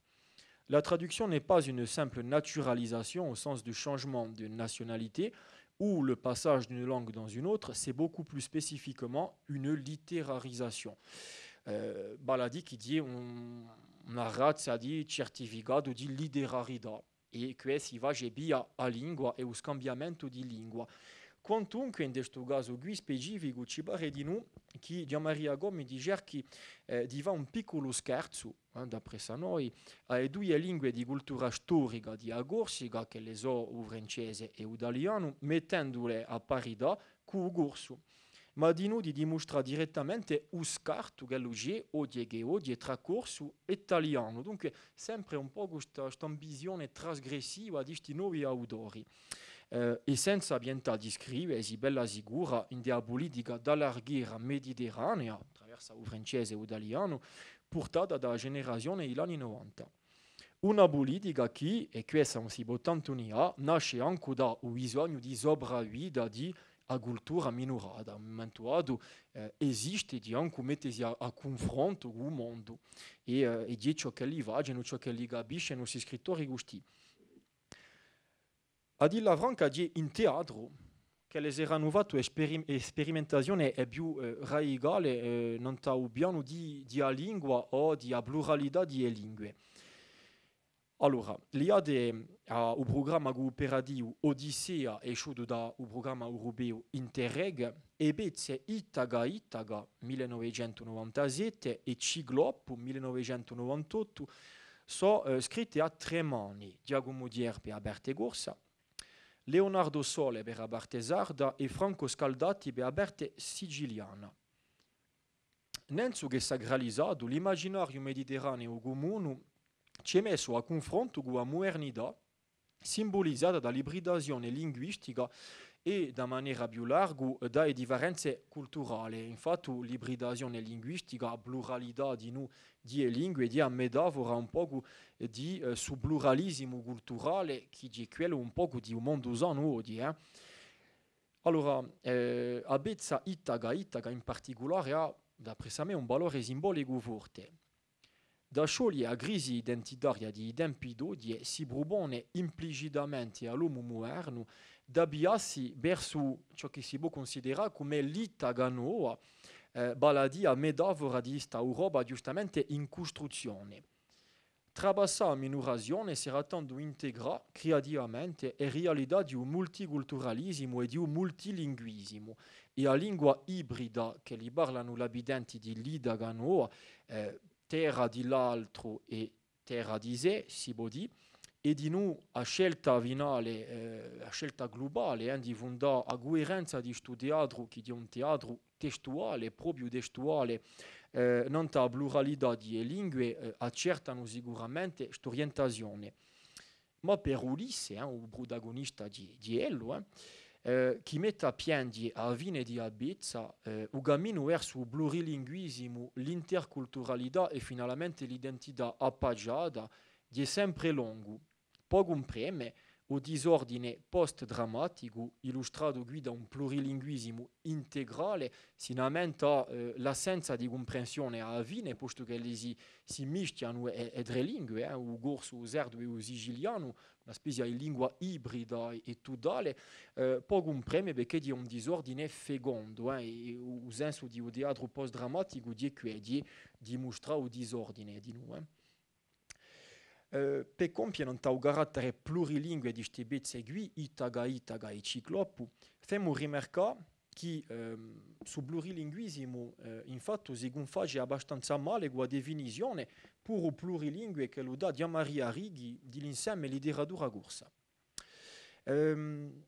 La traduction n'est pas une simple naturalisation au sens du changement de nationalité ou le passage d'une langue dans une autre, c'est beaucoup plus spécifiquement une littérarisation. Eh, vale à dì chì hè un, una razza di certificatu di literarità, è chì si face via a lingua è u scambiamentu di lingua. Quantunque, in stu casu quì specificu, ci pare dinù chì Ghjuvan Maria Gomiti cerchi, eh, di fà un picculu scherzu, eh, d'appressu à noi, à e duie lingue di cultura storica di a Corsica, ch'elle sò u francese è u talianu, mettendule à parità cù u corsu, ma dinù di dimustrà direttamente u scartu ch'ellu ci hè oghje chè oghje trà corsu è talianu. Dunque, sempre un pocu sta, st'ambizione trasgressiva di sti novi autori. Eh, è senza pietà di scrive, si bella sicura, indè a pulitica d'allarghera mediterranea, attraversu u francese è u talianu, purtata da a generazione di l'anni novanta. Una pulitica chì, è quessa ùn si pò tantu nià, nasce ancu da u bisognu di sopravvita di a cultura minurata, à un mumentu datu, eh, esiste di ancu mettesi à, à cunfrontu cù u mondu, è, eh, è di ciò ch'elli facenu, ciò ch'elli capiscenu, sti scrittori custì. À dilla franca, hè in teatru ch'elle s'eranu fattu e speri-, e sperimentazione e più, eh, radicale, eh, nant'à u pianu di, di a lingua o di a pluralità di e lingue. Allora, liate à u prugramma cuuperativu Odissea, esciutu da u prugramma europeu Interreg, e pezze Ittaca Ittaca, mille novecentu novantasette, è Ciclopu, mille novecentu novantottu, sò, eh, scritte à trè mani, Ghjacumu Thiers per a parte corsa, Leonardo Sole per a parte sarda è Franco Scaldati per a parte siciliana. Nenzu chè sacralizatu, l'imaginariu mediterraneu cumunu ci hè messu à cunfrontu cù a mudernità, simbulizata da l'ibridazione linguistica è, da manera più largu, da e differenze culturale. Infatti, l'ibridazione linguistica, a pluralità dinù di e lingue, hè a metafora un pocu di, eh, stu pluralisimu culturale chì hè quellu un pocu di u mondu sanu oghje, eh. Allora, eh, a pezza Ittaca Ittaca in particulare hà, d'appressu à mè, un valore simbolicu forte. Da scioglie a crisi identitaria di i tempi d'oghje, si prupone implicitamente à l'omu mudernu d'avviassi versu ciò chì si pò cunsiderà cum'è l'Ittaca nova, eh, vale à dì a metafora di sta Europa ghjustamente in custruzzione. Trapassà a minurazione serà tandu integrà criativamente e rialità di u multiculturalisimu è di u multilinguisimu, è a lingua ibrida ch'elli parlanu l'abitenti di l'Ittaca nova, eh, terra di l'altru è terra di sè, si pò dì, è dinù a scelta finale, eh, a scelta glubale, eh, di fundà a cuerenza di stu teatru, chì hè un teatru testuale, propiu testuale, eh, nant'à a pluralità di e lingue, eh, accertanu sicuramente st'orientazione. Ma per Ulisse, eh, u prutagunista di, di ellu, eh, eh, chì mette à pienghje à a fine di a pezza, eh, u caminu versu u plurilinguisimu, l'interculturalità è finalmente l'identità appaciata, hè sempre longu. Pò cumpreme u disordine post-drammaticu, illustratu quì da un plurilinguisimu integrale, si n'ammenta, eh, l'assenza di cumprensione à a fine, postu ch'elli si, si mischjanu e, e trè lingue, eh, u corsu, u sardu è u sicilianu, una spezia di lingua ibrida è, è tutale, eh, pò cumpreme perchè hè un disordine fecondu, eh, è u, u sensu di u teatru post-drammaticu hè què, hè di mustrà u disordine dinù, eh. Eh, per compie nant'à u carattere plurilingue di ste pezze quì, Ittaca Ittaca è Ciclopu, femu rimarcà chì, ehm, stu plurilinguisimu, eh, infatti si cunface abbastanza male cù a definizione, puru plurilingue, ch'ellu dà Ghjuvan Maria Righi di l'inseme literatura corsa. Ehm,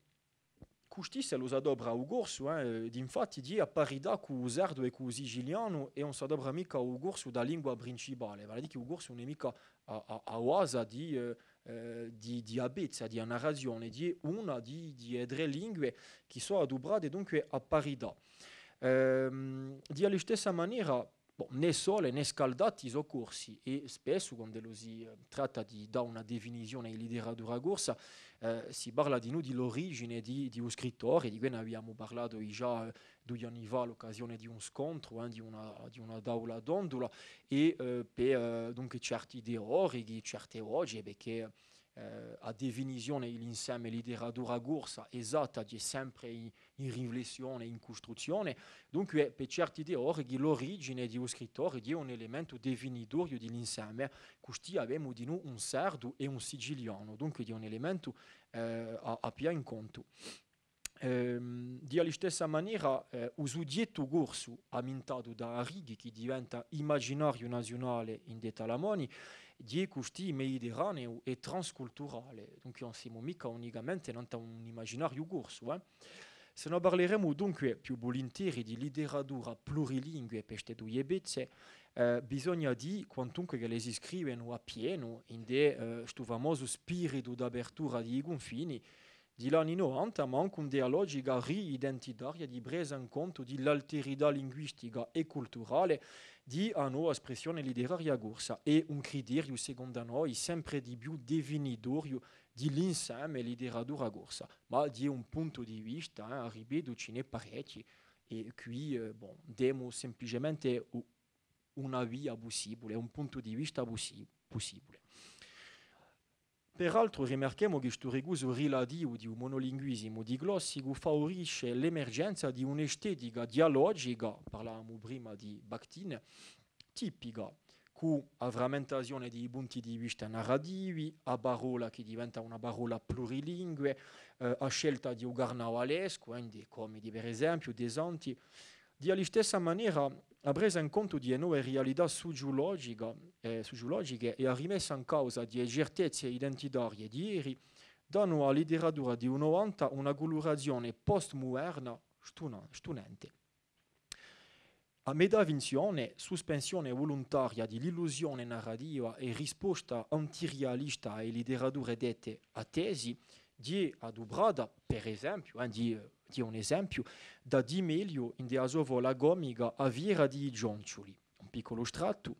Custì s'ellu s'adopra u corsu, eh, d'infatti, hè à parità cù u sardu è cù u sicilianu è ùn s'adopra micca u corsu da lingua principale, vale à dì chì u corsu ùn hè micca a, a, a basa di, eh, eh, di, di a pezza, di a narrazione, hè una di, di e trè lingue chì sò aduprate dunque à parità. Ehm, di a listessa manera, Bon, nè Sole nè Scaldati sò corsi, è spessu, quand'ellu si, eh, tratta di dà una definizione di literatura corsa, eh, si parla dinù di l'origine di, di u scrittore, di què n'aviamu parlatu digià, eh, dui anni fà à l'occasione di un scontru, eh, di una, di una taula tondula, è, eh, per, eh, dunque, certi teorichi, certe voce, perchè eh, a definizione di l'inseme literatura corsa esatta hè sempre in, in riflessione, in custruzzione. Dunque, per certi teorichi, l'origine di u scrittore hè un elementu definitorio di l'inseme. Custì avemu dinù un sardu è un sicilianu, dunque hè un elementu, eh, à, à piglià in contu. Ehm, di a listessa manera, eh, u sughjettu corsu, amintatu da Arrighi, chì diventa imaginariu naziunale ind'è Talamoni, ghjè custì mediterraneu è transculturale, dunque ùn simu micca unicamente nant'à un imaginariu corsu, eh. S'è no parleremu dunque più vulinteri di literatura plurilingue per ste duie pezze, eh, bisogna dì quantunque ch'elle si scrivenu à pienu ind'è, eh, stu famosu spiritu d'apertura di i cunfini, di l'anni novanta, ma ancu ind'è a logica riidentitaria di presa in contu di l'alterità linguistica è culturale di a nova spressione literaria corsa, è un criteriu, secondu à noi, sempre di più definitoriu di l'inseme literatura corsa. Ma di un puntu di vista, eh, ripetu, ci n'hè parechji, è quì, eh, bon, demu simpliciamente u-, una via pussibule, un puntu di vista pussi-, pussibule. Peraltru, rimarchemu chì stu ricusu rilativu di u monolinguisimu diglossicu favorisce l'emergenza di un'estetica dialogica, parlavamu prima di Bakhtin, tipica, cù a frammentazione di i punti di vista narrativi, a parolla chì diventa una parolla plurilingue, eh, a scelta di u carnavalescu, eh, ind'è Comidi, per esempiu, Desanti, di a listessa manera, a presa in contu di e nove rialità suciulogiche, eh, suciulogiche è a rimessa in causa di e certezze identitarie di eri danu à a literatura di u novanta una culurazione postmuderna stuna-, stunente. A metafinzione, suspensione vuluntaria di l'illusione narrativa è risposta antirealista à e literature dette a tesi, ghjè aduprata, per esempiu, eh, di, di un esempiu, da Di Meglio ind'è a so fola comica A fiera di i cionciuli, un picculu strattu.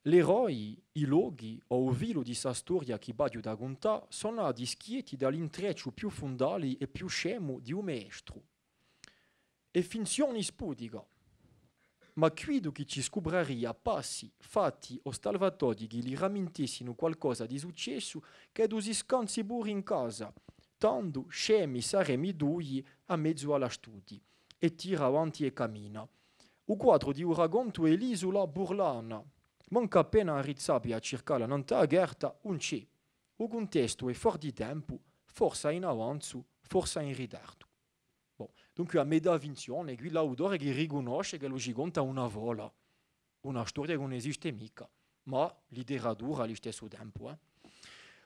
L'eroi, i lochi o u filu di sta storia chì v'aghju da cuntà sò nati schietti da l'intrecciu più fundali è più scemu di u maestru. È finzioni sputica! Ma quiddu chì ci scupraria passi, fatti o stalvatoghji chì li ramintessinu qualcosa di successu, ch'eddu si scanzi puru in casa, tandu scemi saremi dui à mezu à l'astudi, è tira avanti è camina. U quadru di u racontu hè l'isula burlana, mancu appena arrizzà pè a circalla nant'à a carta, ùn ci hè. U cuntestu hè for di tempu, forsa in avanzu, forsa in ritardu. Bon, dunque a metafinzione, quì l'autore chì ricunnosce ch'ellu ci conta una fola, una storia chì ùn esiste micca, ma literatura à listessu tempu, eh.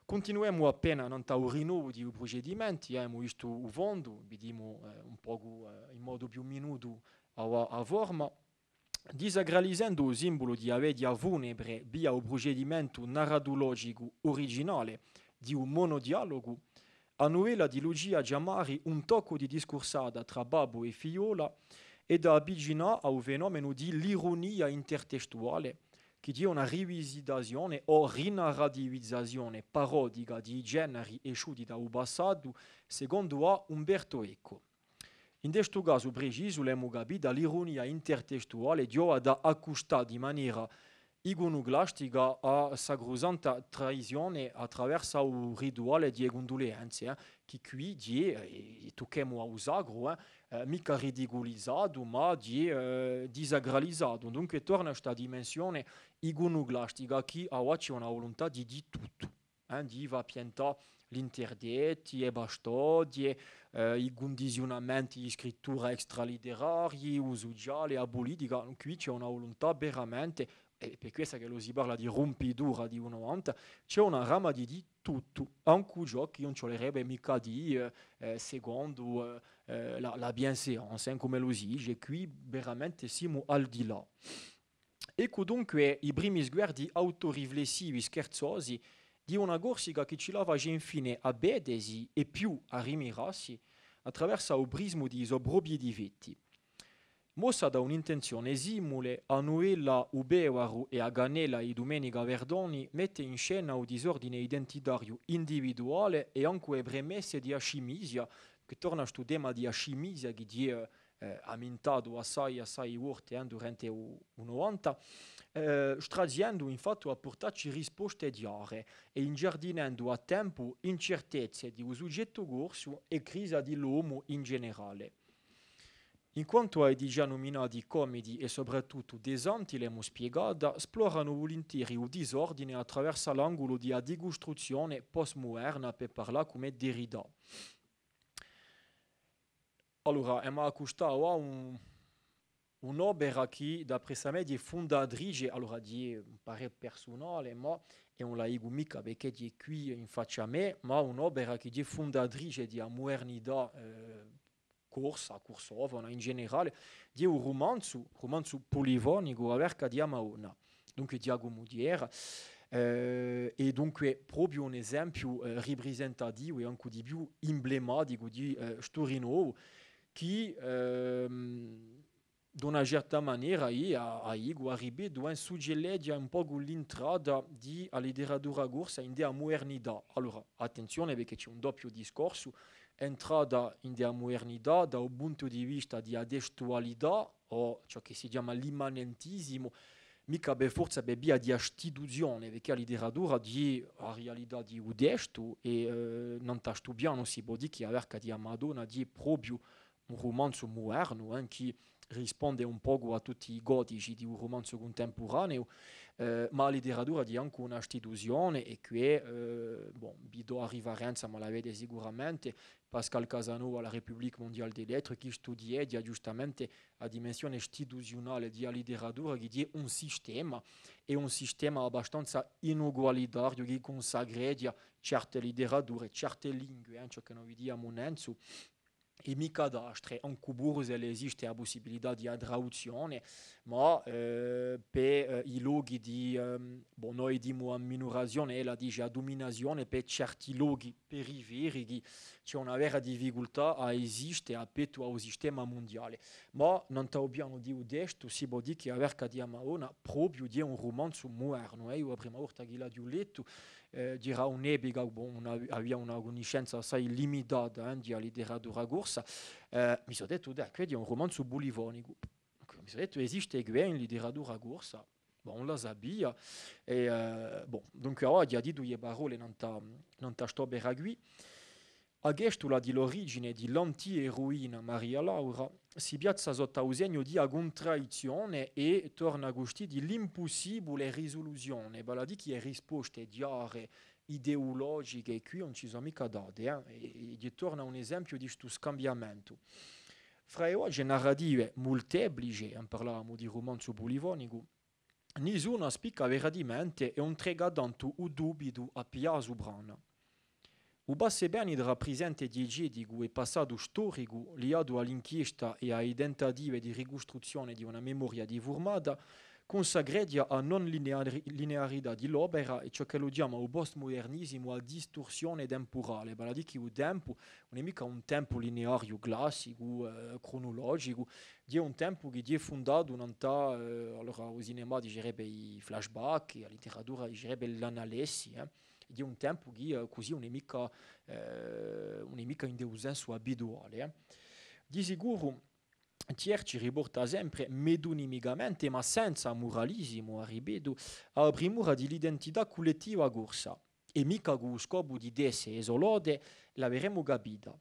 Cuntinuemu appena nant'à u rinnovu di u prucedimenti, eh, emu vistu u fondu, vidimu, eh, un pocu, eh, in modu più minutu a, a forma. Disacralizendu u simbulu di a veghja funebre via u prucedimentu narratulogicu uriginale di u monodialogu, a nuvella di Lucia Giammari, Un toccu di discursata trà babbu è figliola, hè da avvicinà à u fenomenu di l'irunia intertestuale, chì ghjè una rivisitazione o rinarrativizazione parodica di i generi esciuti da u passatu, secondu à Umberto Eco. Ind'è stu casu precisu, l'emu capita, l'irunia intertestuale ghjova da accustà di manera icunuclastica a sacrusanta tradizione attraversu u rituale di e cundulienze, eh, chì quì ghjè, eh, è tucchemu à u sacru, eh, eh, micca ridiculizatu, ma ghjè, eh, disacralizatu. Dunque torna sta dimensione icunuclastica chì avà ci hè una vuluntà di dì tuttu, eh, di fà piantà l'interdetti, e pastoghje, eh, i cundiziunamenti di scrittura extraliterarii, u suciale, a pulitica, quì ci hè una vuluntà veramente, è per quessa ch'ellu si parla di rumpitura di u novanta, ci hè una brama di dì tuttu, ancu ciò chì ùn ci vulerebbe micca dì, eh, eh, secondu, eh, eh, la, la bienséance, eh, cum'ellu si dice, quì veramente simu al di là. Eccu dunque i primi sguardi autoriflessivi scherzosi di una Corsica chì ci la face infine à vedesi è più à rimirassi attraversu u prismu di i so proprii difetti. Mossa da un'intenzione simule, a nuvella U Pevaru è a Cannella di Dumenica Verdoni mette in scena u disordine identitariu individuale è ancu e premesse di a scimisia, chì torna à stu tema di a scimisia chì ghjè, eh, ammintatu assai, assai volte, eh, durante u, u novanta, eh, straziendu infatti à purtacci risposte chjare è ingiardinendu à tempu incertezze di u sughjettu corsu è crisa di l'omu in generale. In quantu à i digià numinati comidi è soprattuttu Desanti, l'emu spiegata, sploranu vulinteri u disordine attraversu l'angulu di a dicustruzzione postmuderna, per parlà cum'è Derrida. Allora, emu à accustà avà un, un'opera chì, d'apressu à mè, hè fundatrice, allora, hè un parè persunale, ma, è ùn la dicu micca perchè hè quì in faccia à mè, ma un'opera chì hè fundatrice di a mudernità, eh, corsa, cursofona in generale, hè un rumanzu, rumanzu polifonicu, A Verca di a Madonna. Dunque Ghjacumu Thiers, eh, hè dunque propiu un esempiu, eh, riprisentativu è ancu di più emblematicu di, eh, stu rinnovu chì, ehm, d'una certa manera, hè, a, a dicu, a ripetu, eh, suggereghja un pocu l'intrata di a literatura corsa indè a mudernità. Allora, attenzione, perchè ci hè un doppiu discorsu, entrata indè a mudernità da u puntu di vista di a testualità, o ciò chì si chjama l'immanentisimu, micca per forza per via di a stituzione, perchè a literatura hè a realità di u testu, è, eh, nant'à stu pianu si pò dì chì A Verca di a Madonna hè propiu un rumanzu mudernu, eh, chì risponde un pocu à tutti i codici di u rumanzu cuntempuraneu, eh, ma a literatura hè ancu una stituzione è chì, eh, bon, vi dò a riferenza, ma l'avete sicuramente, Pascal Casanova, La République mondiale des lettres, chì studieghja ghjustamente a dimensione stituziunale di a literatura, chì hè un sistema, è un sistema abbastanza inugualitariu, chì cunsacreghja certe literature, certe lingue, eh, ciò chì no vidiamu nanzu, è micca d'altre, ancu puru s'ellu esiste a pussibilità di a traduzzione, ma, eh, per, eh, i lochi di, ehm, bon, noi dimu amminurazione, ella dice a duminazione, per certi lochi periferichi ci hè una vera difficultà à esiste à pettu à u sistema mundiale. Ma nant'à u pianu di u testu si pò dì chì A Verca di a Madonna propiu hè un rumanzu mudernu, eh, eiu a prima volta chì l'aghju lettu, eh, era un'epica, bon, una, avia una cunniscenza assai limitata, eh, di a literatura corsa, eh, mi sò dettu, dai, quessu hè un rumanzu polifonicu. Mi sò dettu, esiste què in literatura corsa? Bon, ùn la sapia. È, eh, bon, dunque, avà aghju dettu duie parolle nant'à, nant'à st'opera quì. A ghjestula di l'origine di l'antieruina Maria Laura si piazza sottu à u segnu di a cuntradizzione è torna custì di l'impussibule risuluzione, vale à dì chì e risposte chjare, ideologiche, quì ùn ci sò micca date, eh, è, è torna un esempiu di stu scambiamentu. Fra e voce narrative multeplice, eh, parlavamu di rumanzu pulifonicu, nisuna spicca veramente è ùn trega tantu u dubitu à piglià a suprana. U passa è veni trà presente diegeticu è passatu storicu liatu à l'inchiesta è à i tentative di ricustruzzione di una memoria difurmata, cunsacreghja a non lineari-, linearità di l'opera è ciò ch'ellu chjama u postmudernisimu a distursione tempurale, vale à dì chì u tempu ùn hè micca un tempu lineariu classicu, eh, crunulogicu, hè un tempu chì hè fundatu nant'à, eh, allora u cinema dicerebbe i flashback, a literatura dicerebbe l'analessi, eh. Hè un tempu chì, eh, cusì ùn hè micca, eh, ùn hè micca ind'u sensu abituale, eh. Di sicuru, Thiers ci riporta sempre metunimicamente, ma senza muralisimu, a ripetu, à a primura di l'identità cullettiva corsa, è micca cù u scopu di tesse e so lode, l'averemu capita.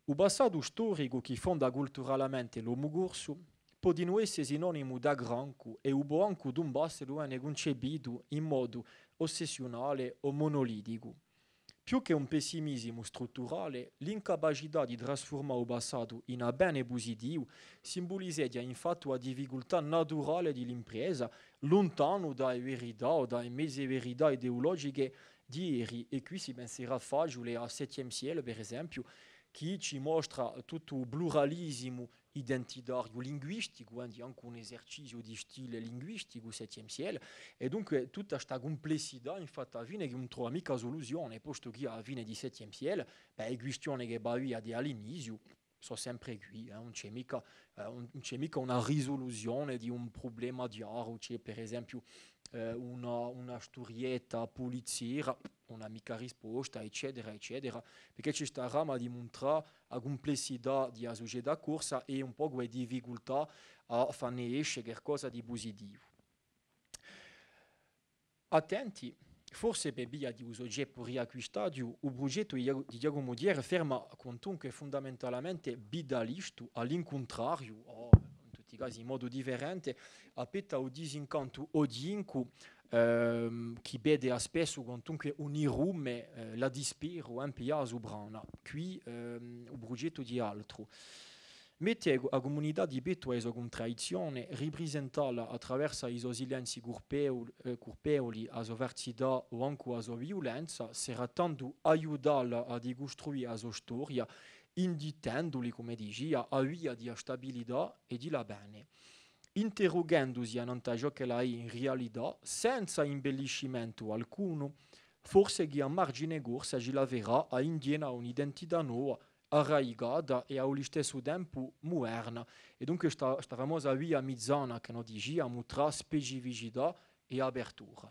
U passatu storicu chì fonda culturalamente l'omu corsu pò dinù esse sinonimu d'aggrancu è u pò ancu tumbà s'ellu vene cuncepitu in modu ossessiunale o monoliticu. Più chè un pessimisimu strutturale, l'incapacità di trasfurmà u passatu in avvene pusitivu simbulizeghja infatti a difficultà naturale di l'impresa, luntanu da e verità o da e meze verità ideologiche di eri, è quì si penserà faciule à Septième ciel, per esempiu, chì ci mostra tuttu u pluralisimu identitariu linguisticu, eh, hè ancu un eserciziu di stile linguisticu, Septième ciel, è dunque tutta sta cumplessità, infatti, à a fine, chì ùn trova micca suluzione, postu chì à a fine di Septième ciel, bè, e quistione chì pavia di à l'iniziu, sò sempre quì, eh, ùn ci hè micca, eh, ùn, ùn ci hè micca una risuluzione di un prublema chjaru, ci hè, per esempiu, eh, una, una sturietta pulizzera, ùn hà micca risposta, eccetera, eccetera, perchè ci hè sta brama di muntrà a cumplessità di a sucetà corsa è un pocu e difficultà à fanne esce qualcosa di pusitivu. Attenti, forse per via di u sughjettu riacquistatu, u prugettu di Ghja-, di Ghjacumu Thiers ferma quantunque fundamentalmente vitalistu, à l'incuntrariu, o in tutti i casi in modu differente, à pettu à u disincantu oghjincu, ehm, chì vede à spessu quantunque un irume, eh, l'addisperu, eh, in piglià a suprana. Quì, ehm, u prugettu hè altru. Mette a cu-, a cumunità di pettu à e so cuntradizzione, riprisentalla à traversu à i so silenzi curpeul-, eh, curpevuli, a so falsità o ancu a so viulenza, serà tandu aiutalla à dicustruì a so storia, indittenduli, cum'è dicia, a via di a stabilità è di l'avvene, interrughendusi annant'à ciò ch'ella hè in rialità, senza imbelliscimentu alcunu, forse chì a margine corsa ci la ferà à indiena un'identità nova, arradicata è à u listessu tempu muderna, è dunque sta, sta famosa via mizana chì no diciamu trà specificità è apertura.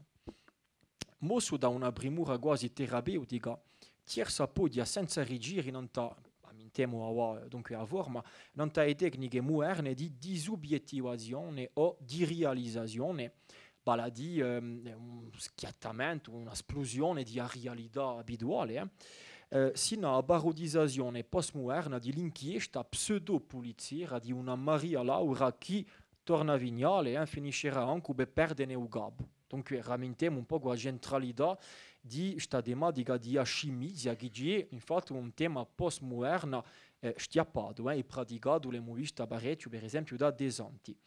Mossu da una primura guasi terapeutica, Thiers s'appoghja senza rigiri nant'à, ammintemu avà, dunque a forma, nant'à e tecniche muderne di disubiettivazione o di rializazione, vale à dì, ehm, un schiattamentu, una splusione di a rialità abituale, eh, eh, sin'à a parodizazione postmuderna di l'inchiesta pseudo-pulizzera di una Maria Laura chì, torna à fignale, eh, finiscerà ancu per perdene u capu. Dunque, ramintemu un pocu a centralità di sta tematica di a scimizia, chì hè, infatti, un tema postmudernu, eh, schiappatu, eh, è praticatu, l'emu vista parechju, per esempiu, da De Santi.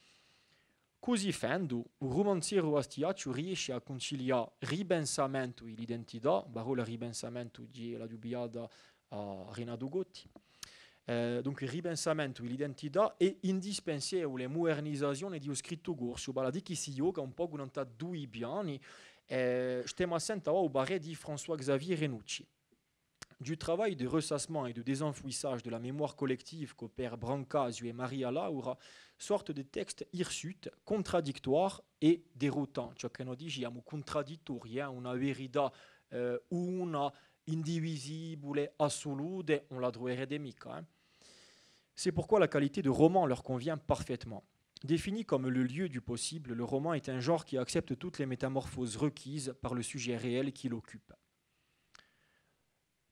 Cusì fendu, u rumanzeru bastiacciu riesce à cuncilià ripensamentu è l'identità, parolla ripensamentu chì l'aghju pigliata à Rinatu Coti, eh, dunque, ripensamentu di l'identità è indispensevule mudernizazione di u scrittu corsu, vale à dì chì si ghjoca un pocu nant'à dui piani, eh, stemu à sente avà u parè di François-Xavier Renucci. Du travail de ressassement et de désenfouissage de la mémoire collective qu'opèrent Brancasio et Maria Laura sortent des textes hirsutes, contradictoires et déroutants. Ciò chì no diciamu, cuntradittorii, eh, una verità, eh, una indivisibule, assolute, ùn la truverete micca, eh. C'est pourquoi la qualité de roman leur convient parfaitement. Défini comme le lieu du possible, le roman est un genre qui accepte toutes les métamorphoses requises par le sujet réel qui l'occupe.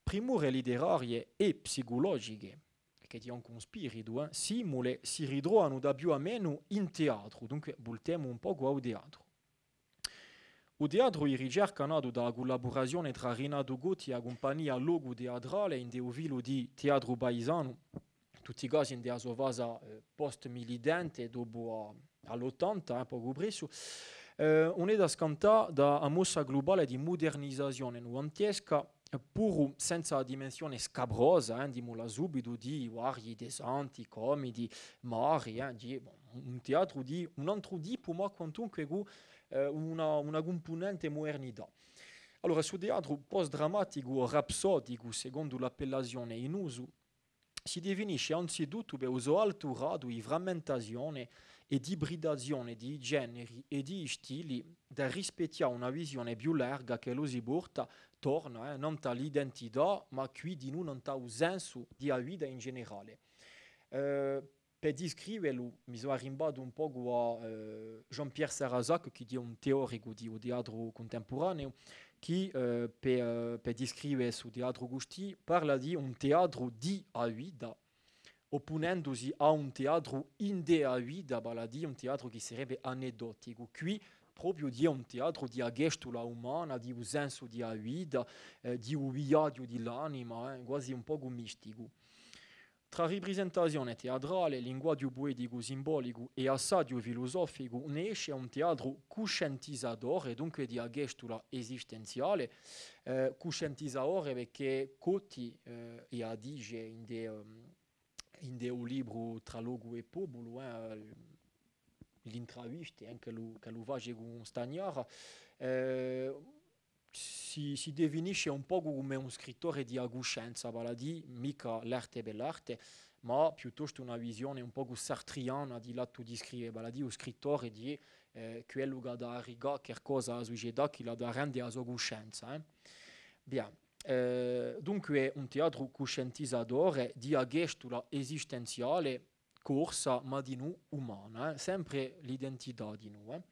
Primure literarie è psiculogiche, chì hè ancu un spiritu, eh, simule si ritrovanu da più à menu in teatru, dunque vultemu un pocu à u teatru. U teatru di ricerca natu da a cullaburazione trà Rinatu Coti è a cumpagnia Locu Teatrale ind'u filu di Teatru Paisanu, in tutti i casi ind'a so fasa, eh, post-militante, dopu à, à l'ottanta, eh, pocu pressu, eh, ùn hè da scantà da a mossa glubale di mudernizazione nuvantesca, puru senza a dimensione scabrosa, eh, dimulla subitu, di vari De Santi, Comiti, Mari, eh, di, bon, un teatru di un antru tipu, ma quantunque cù, eh, una, una cumpunente mudernità. Allora, stu teatru post-drammaticu o rapsodicu, secondu l'appellazione in usu, si definisce anzituttu per u so altu gradu di frammentazione è d'ibridazione di i generi è di i stili, da rispechjà una visione più larga ch'ellu si porta, torna, eh, nant'à l'identità, ma quì dinù nant'à u sensu di a vita in generale. Eh, per discrivelu, mi sò arrimbatu un pocu à, eh, Jean-Pierre Sarrazac, chì hè un teoricu di u teatru cuntempuraneu, chì, eh, per, eh, per discrive stu teatru custì, parla di un teatru di a vita, oppunendusi à un teatru ind'è a vita, vale à dì un teatru chì sarebbe aneddoticu. Quì propiu hè un teatru di a ghjestula umana, di u sensu di a vita, eh, di u viaghju di l'anima, eh, guasi un pocu misticu. Trà riprisentazione teatrale, linguaghju pueticu simbolicu è assaghju filusoficu, ne esce un teatru cuscientizadore, dunque di a ghjestula esistenziale, eh, cuscientizadore perchè Coti, eh, è a dice ind'è, ehm, ind'è u libru Trà locu è populu, eh, l'intravisti, eh, ch'ellu, ch'ellu face cù Stagnara, eh, si, si definisce un pocu cum'è un scrittore di a cuscenza, vale à dì, micca l'arte per l'arte, ma piuttostu una visione un pocu sartriana di l'attu di scrive, vale à dì u scrittore hè, eh, quellu chì hà da arricà qualcosa à a sucetà, chì l'hà da rende a so cuscenza, eh. Bien. Eh, dunque un teatru cuscientizadore di a ghjestula esistenziale corsa, ma dinù umana, eh, sempre l'identità dinù, eh.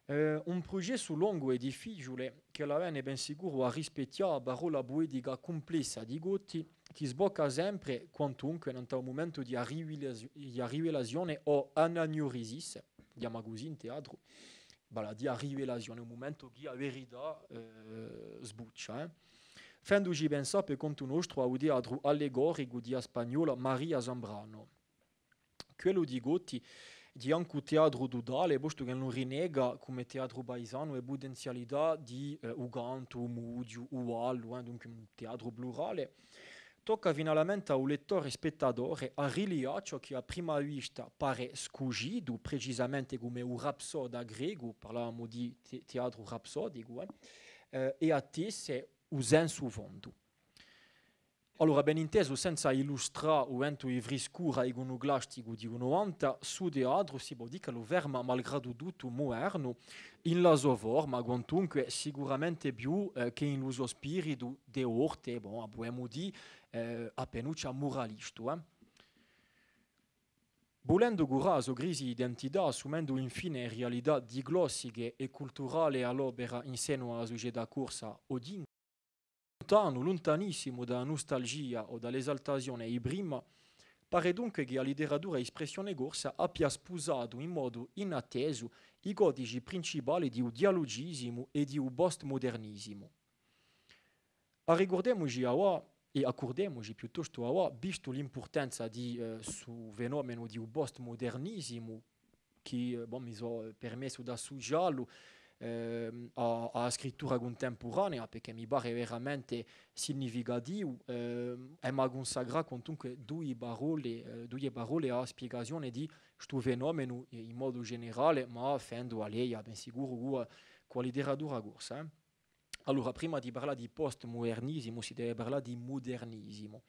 Eh, un prucessu longu è difficiule, chì l'avvene ben sicuru à rispechjà a parolla puetica cumplessa di Coti, chì sbocca sempre, quantunque, nant'à un mumentu di arrivilazio-, di arrivelazione o anagnorisis, chjama cusì in teatru, vale à dì a rivelazione, un mumentu chì a verità, eh, sbuccia, eh. Fenduci pensà per contu nostru à u teatru allegoricu di a spagnola Maria Zambrano. Quellu di Gotti hè ancu teatru tutale, postu chì ùn rinnega, cum'è teatru paisanu, e putenzialità di, eh, u cantu, u mughju, u ballu, eh, dunque un teatru plurale. Tocca finalmente à u lettore spettatore à rilià ciò chì à prima vista pare scusitu, precisamente cum'è u rapsoda grecu, parlavamu di te-, teatru rapsodicu, eh, eh, è à tesse u sensu fondu. Allora, ben intesu, senza illustrà u ventu di friscura icunuclasticu di u novanta, stu teatru si pò dì ch'ellu ferma, malgradu tuttu, mudernu, in la so forma, quantunque sicuramente più, eh, chè in lu so spiritu, di forte, bon, a pudemu dì, eh, appinuccia muralistu, eh. Vulendu curà a so crisi d'identità, assumendu infine rialità diglossiche è culturale à l'opera in senu à a sucetà corsa oghjinca, luntanu, luntanissimu da a nustalgia o da l'esaltazione di prima, pare dunque chì a literatura d'espressione corsa appia spusatu in modu inattesu i codici principali di u dialugisimu è di u postmudernisimu. Arricurdemuci avà, è accurdemuci piuttostu avà, vistu l'impurtanza di, eh, stu fenomenu di u postmudernisimu, chì, eh, bon, mi sò, eh, permessu d'assuciallu, ehm, à, à a scrittura cuntempuranea, perchè mi pare veramente significativu, ehm, è emu à cunsacrà quantunque duie parolle, eh, duie parolle à a spiegazione di stu fenomenu, eh, in modu generale, ma fendu a leia, ben sicuru, cù a, cù a literatura corsa, eh. Allora, prima di parlà di postmudernisimu, si deve parlà di mudernisimu.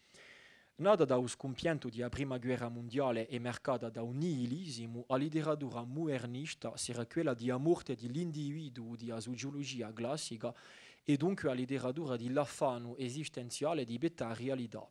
Nata da u scumpientu di a prima guerra mundiale è marcata da u nihilisimu, a literatura mudernista serà quella di a morte di l'individuu di a suciulugia classica è dunque a literatura di l'affannu esistenziale di pettu à a rialità.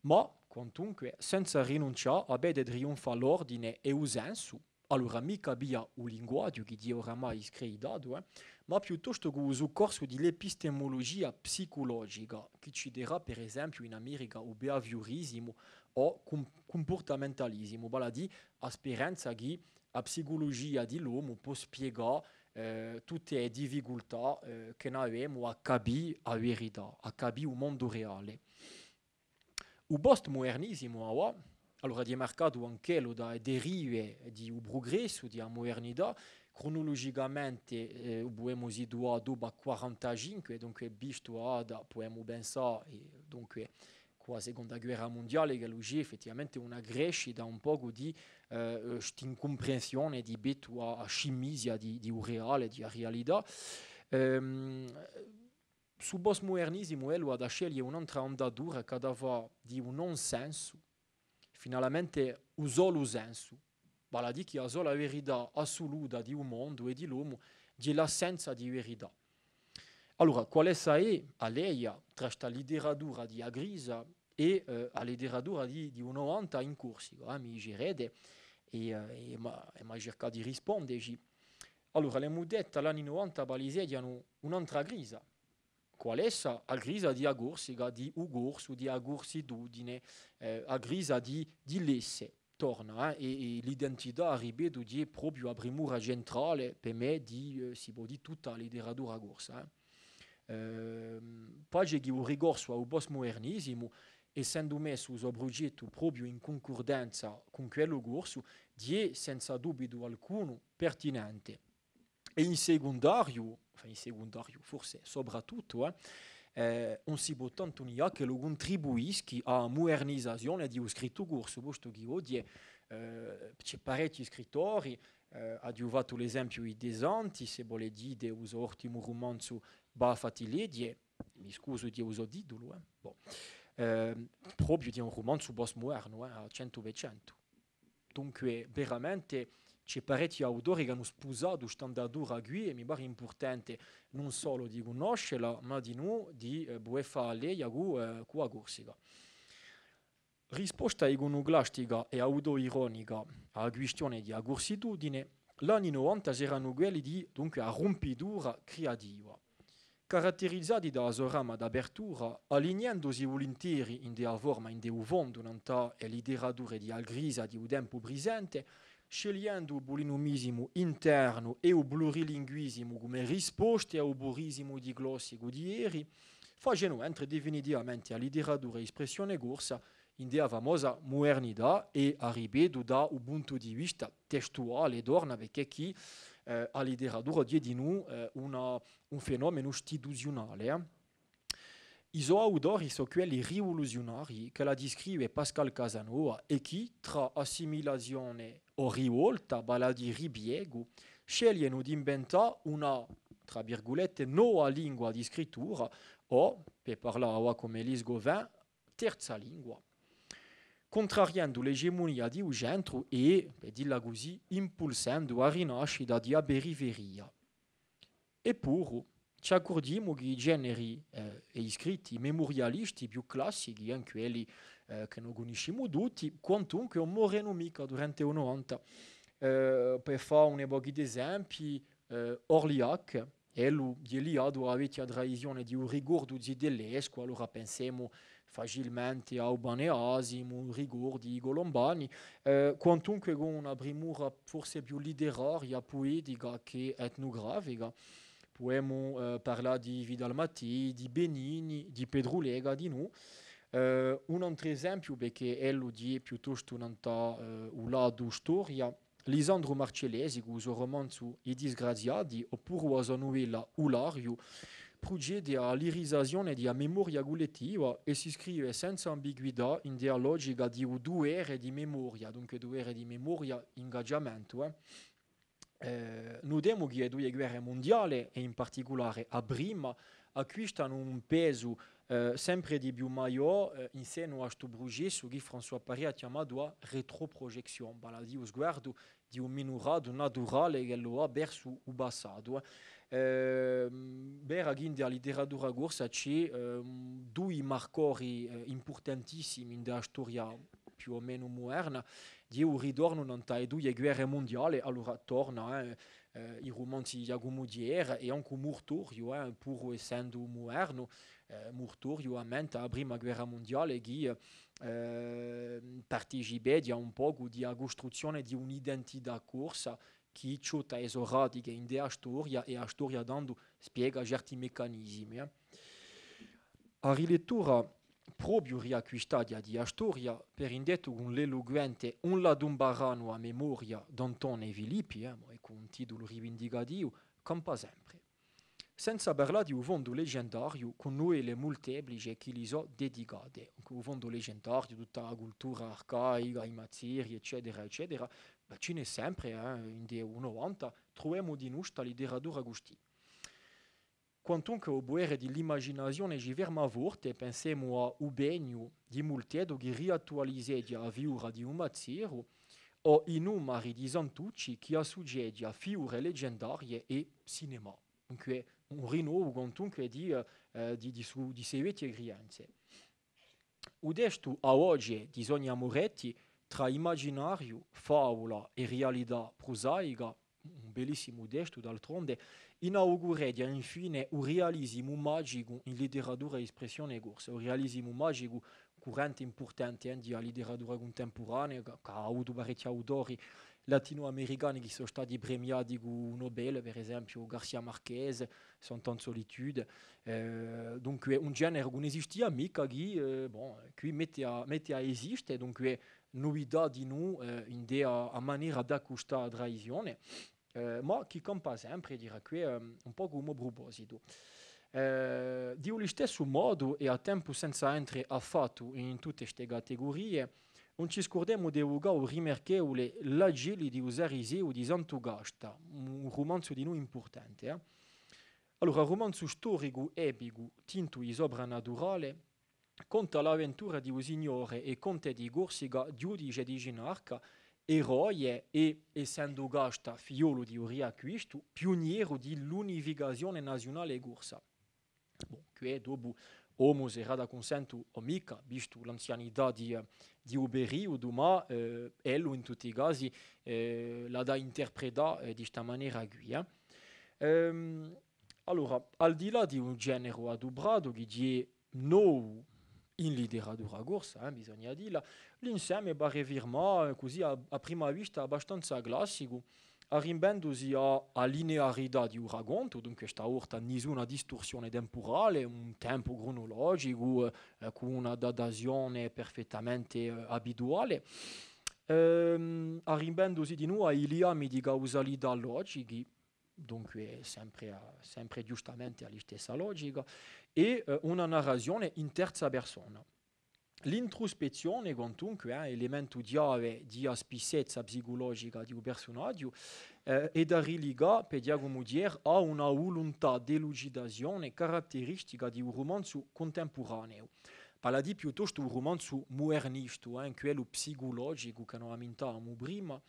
Ma, quantunque, senza rinuncià à vede triunfà l'ordine è u sensu, allora micca via u linguaghju chì ghjè oramai screditatu, eh, ma piuttostu cù u succorsu di l'epistemulugia psiculogica, chì ci darà, per esempiu, in America u behaviorisimu o cum-, cumpurtamentalisimu, vale à dì a speranza chì a psiculugia di l'omu pò spiegà, eh, tutte e difficultà, eh, chì n'avemu à capì a verità, à capì u mondu reale. U postmudernisimu, avà, allora, ghjè marcatu anch'ellu da e derive di u prugressu, di a mudernità, crunulugicamente, eh, u pudemu situà dopu à quarantacinque, dunque, vistu a data, pudemu pensà, è, dunque, cù a seconda guerra mundiale, ch'ellu ci hè effettivamente una crescita un pocu di, eh, st'incumprensione di pettu à, à a scimisia di, di u reale, di a rialità. Ehm, Su postmudernisimu, ellu, hà da sceglie un'antra andatura chì hà da fà di u non sensu, finalmente, u solu sensu, vale à dì chì a sola verità assuluta di u mondu è di l'omu ghjè l'assenza di verità. Allora, qual'essa hè a leia trà sta literatura di a crisa è, eh, a literatura di, di u novanta in Corsica, eh, mi dicerete, è, eh, è ma, è ma circà di rispondeci. Allora, l'emu detta, l'anni novanta paliseghjanu un'antra crisa, qual'essa a crisa di a Corsica, di u corsu, di a cursitudine, eh, a crisa di, di l'esse, torna, eh, è, è l'identità, ripetu, ghjè propiu a primura centrale per mè di, eh, si pò dì, tutta a literatura corsa, eh. Ehm, face chì u ricorsu à u postmudernisimu, essendu messu u so prughjettu propiu in cuncurdenza cun quellu corsu, ghjè senza dubitu alcunu pertinente. È in secundariu, enfin, in secundariu, forse soprattuttu, eh, eh, ùn si pò tantu nià ch'ellu cuntribuischi à a mudernizazione di u scrittu corsu, postu chì oghje, eh, ci hè parechji scrittori, eh, aghju fattu l'esempiu di Desanti, s'è vo leghjite u so ultimu rumanzu Và à fà ti leghje, mi scusu di u so titulu, eh. Bon. Eh, propiu di un rumanzu postmudernu, eh, à centu per centu. Dunque, veramente, ci hè parechji autori chì anu spusatu st'andatura quì, è mi pare impurtante ùn solu di cunnoscela, ma dinù di, eh, pudè fà a leia cù, eh, cù a Corsica. Risposta icunuclastica è autoironica à a quistione di a cursitudine, l'anni novanta seranu quelli di, dunque, a rumpitura criativa. Caratterizati da a so brama d'apertura, allignendusi vulinteri ind'è a forma ind'è u fondu nant'à e literature di a crisa di u tempu prisente, scegliendu u pulinumisimu internu è u plurilinguisimu cum'è risposte à u purisimu diglossicu di eri, facenu entre definitivamente a literatura d'espressione corsa ind'è a famosa mudernità è, a ripetu, da u puntu di vista testuale, torna, perchè chì, eh, a literatura hè dinù, eh, una, un fenomenu istituziunale, eh. I so autori sò quelli rivuluziunarii chì la discrive Pascal Casanova è chì, trà assimilazione o rivolta, vale à dì ripiegu, sceglienu d'inventà una, trà virgulette, nova lingua di scrittura o, per parlà avà cum'è Lise Gauvin, terza lingua, cuntrariendu l'egemunia di u centru è, per dilla cusì, impulsendu a rinascita di a periferia. Eppuru, ci accurghjimu chì i generi, eh, è i scritti memurialisti più classichi, eh, quelli, eh, chì no cunniscimu tutti, quantunque ùn morenu micca durante u novanta. Eh, per fà un pocu d'esempii, eh, Orliac, ellu hè liatu à a vechja tradizione di u ricordu zitellescu, allora pensemu facilmente à u Paneasimu, ricordi di Colombani, eh, quantunque cù una primura forse più literaria, puetica chè etnugrafica. Pudemu, eh, parlà di Vidal Mattei, di Benigni, di Petru Leca dinù. Eh, un antru esempiu, perchè ellu hè piuttostu nant'à, eh, u latu storia, Lisandru Marcellesi, cù u so rumanzu I Disgraziati, oppuru a so nuvella U Lariu, prucede à l'irisazione di a memoria cullettiva è si scrive senza ambiguità ind'è a logica di u duvere di memoria, dunque duvere di memoria, ingagiamentu, eh. Eh, nutemu chì e duie guerre mundiale, è in particulare a prima, acquistanu un pesu, eh, sempre di più maiò, eh, in senu à stu prucessu chì François Paré hà chjamatu a rétroprojection, vale à dì u sguardu di un minuratu naturale ch'ellu và versu u passatu, eh. Ehm, vera chì ind'è a literatura corsa ci hè, ehm, dui marcori, eh, impurtantissimi ind'è a storia più o menu muderna, hè u ritornu nant'à e duie guerre mundiale, allora torna, eh, eh, i rumanzi di Ghjacumu Thiers è ancu Murtoriu, eh, puru essendu mudernu, eh, Murtoriu ammenta a prima guerra mundiale chì, eh, participeghja un pocu di a custruzzione di un'identità corsa chì ciotta e so radiche ind'è a storia è a storia tandu spiega certi meccanisimi, eh. A rilettura propiu riacquistaghja di a storia, per indettu cun l'eluquente Ùn la tumbaranu a memoria d'Antone Filippi, eh, è cù un titulu rivindicativu, campa sempre. Senza parlà di u fondu leggendariu cù nuvelle multeplice chì li sò dedicate. Dunque, u fondu leggendariu, tutta a cultura arcaica, i mazzeri, eccetera, eccetera, ma ci n'hè sempre, eh, ind'è u novanta, truvemu dinù sta literatura custì. Quantunque u putere di l'imaginazione ci ferma forte, pensemu à U Pegnu di Multedu chì riattualizeghja a figura di u mazzeru, o I Numari di Santucci chì assuceghja figure leggendarie è cinemà. Dunque, un rinnovu, quantunque, di, eh, eh, di, di su, di ste vechje crianze. U testu à voce di Sonia Moretti, trà imaginariu, favula è realità prusaica, un bellissimu testu d'altronde, inaugureghja infine u realisimu magicu in literatura d'espressione corsa, u realisimu magicu currente impurtante, eh, di a literatura cuntempuranea, chì, chì hà avutu parechji autori latinoamericani chì sò stati premiati cù u Nobel, per esempiu García Márquez, Cent ans de solitude. Eh, dunque, un generu chì ùn esistia micca, chì, eh, bon, quì mette à, mette à esiste, dunque, nuvità dinù, eh, ind'è a, a manera d'accustà a tradizione, eh, ma chì campa sempre, diraghju, ehm, un pocu cum'è prupositu. Eh, di u listessu modu, è à tempu senza entre affattu in tutte ste categurie, ùn ci scurdemu d'evucà u rimarchevule L'acelli di u Sariseu di Santu Casta, un rumanzu dinù impurtante, eh. Allora, rumanzu storicu epicu, tintu di sopranaturale, conta l'avventura di u signore è conte di Corsica, ghjudice di Cinarca, eroe è, essendu Casta figliolu di u Riacquistu, piunieru di l'unificazione naziunale corsa. Bon, chì dopu omu serà d'accunsentu o micca, vistu l'anzianità di, eh, di u periudu, ma, eh, ellu in tutti i casi, eh, l'hà da interpretà, eh, di sta manera quì, eh. Ehm, allora, al di là di un generu adupratu chì hè novu in literatura corsa, eh, bisogna dilla, l'inseme pare firmà, eh, cusì à, à prima vista abbastanza classicu, arrimbendusi à, à a linearità di u racontu, dunque sta volta nisuna distursione tempurale, un tempu crunulogicu, eh, eh, cù una datazione perfettamente, eh, abituale, ehm, arrimbendusi dinù à i liami di causalità logichi, dunque sempre à, sempre ghjustamente à a listessa logica, è, eh, una narrazione in terza persona. L'intruspezione, quantunque, hè elementu chjave di a spissezza psiculogica di u persunagiu, eh, hè da rilicà, per Ghjacumu Thiers, à una vuluntà d'elucidazione caratteristica di u rumanzu cuntempuraneu. Vale à dì piuttostu u rumanzu mudernistu, eh, quellu psiculogicu chì no ammintavamu prima,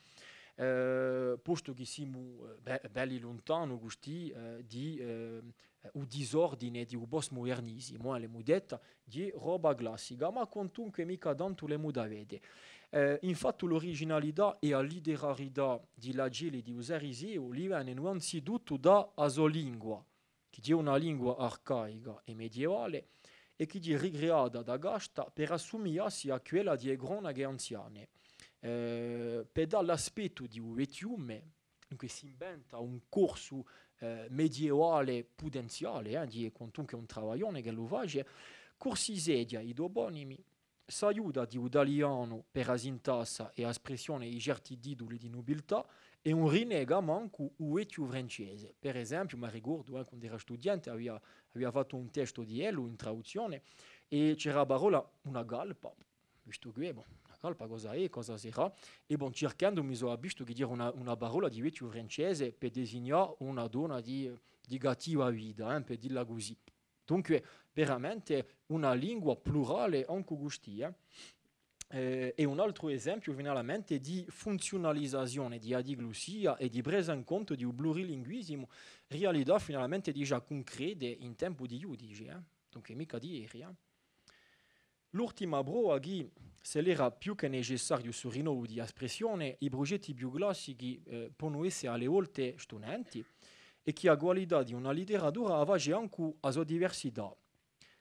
eh, postu chì simu, eh, be-, belli luntanu custì, eh, di, eh, eh, u disordine di u postmudernisimu, eh, l'emu detta, di roba classica, ma quantunque micca tantu l'emu da vede. Eh, infatti l'originalità è a literarità di l'acelli di u Ceriseu li venenu anzituttu da a so lingua, chì hè una lingua arcaica è medievale, è chì hè ricreata da Casta per assumigliassi à quella di e cronache anziane, eh, per dà l'aspettu di u vechjume, dunque s'inventa un corsu, eh, medievale putenziale, eh, di, quantunque un travaglione ch'ellu face, cursiseghja i toponimi, s'aiuta di u talianu per a sintassa è a spressione di certi tituli di nubiltà, è ùn rinnega mancu u vechju francese. Per esempiu, m'arricordu, eh, quand'era studiente, avia, avia fattu un testu di ellu in traduzzione, è c'era a parolla una calpa, vistu chì, bon, una calpa cosa hè, cosa serà? È bon, circhendu mi sò avvistu chì era una, una parolla di vechju francese per designà una donna di, di cattiva vita, eh, per dilla cusì. Dunque, veramente una lingua plurale ancu custì, eh. Eh, è un altru esempiu, finalmente, di funziunalizazione di a diglussia è di presa in contu di u plurilinguisimu, rialità finalmente digià cuncrete in tempu di Ghjudici, eh. Dunque, micca di eri, eh. L'ultima prova chì, s'ellu era più chè necessariu stu rinnovu di a spressione, i prugetti più classichi, eh, ponu esse à e volte stunenti, è chì a qualità di una literatura a face ancu a so diversità.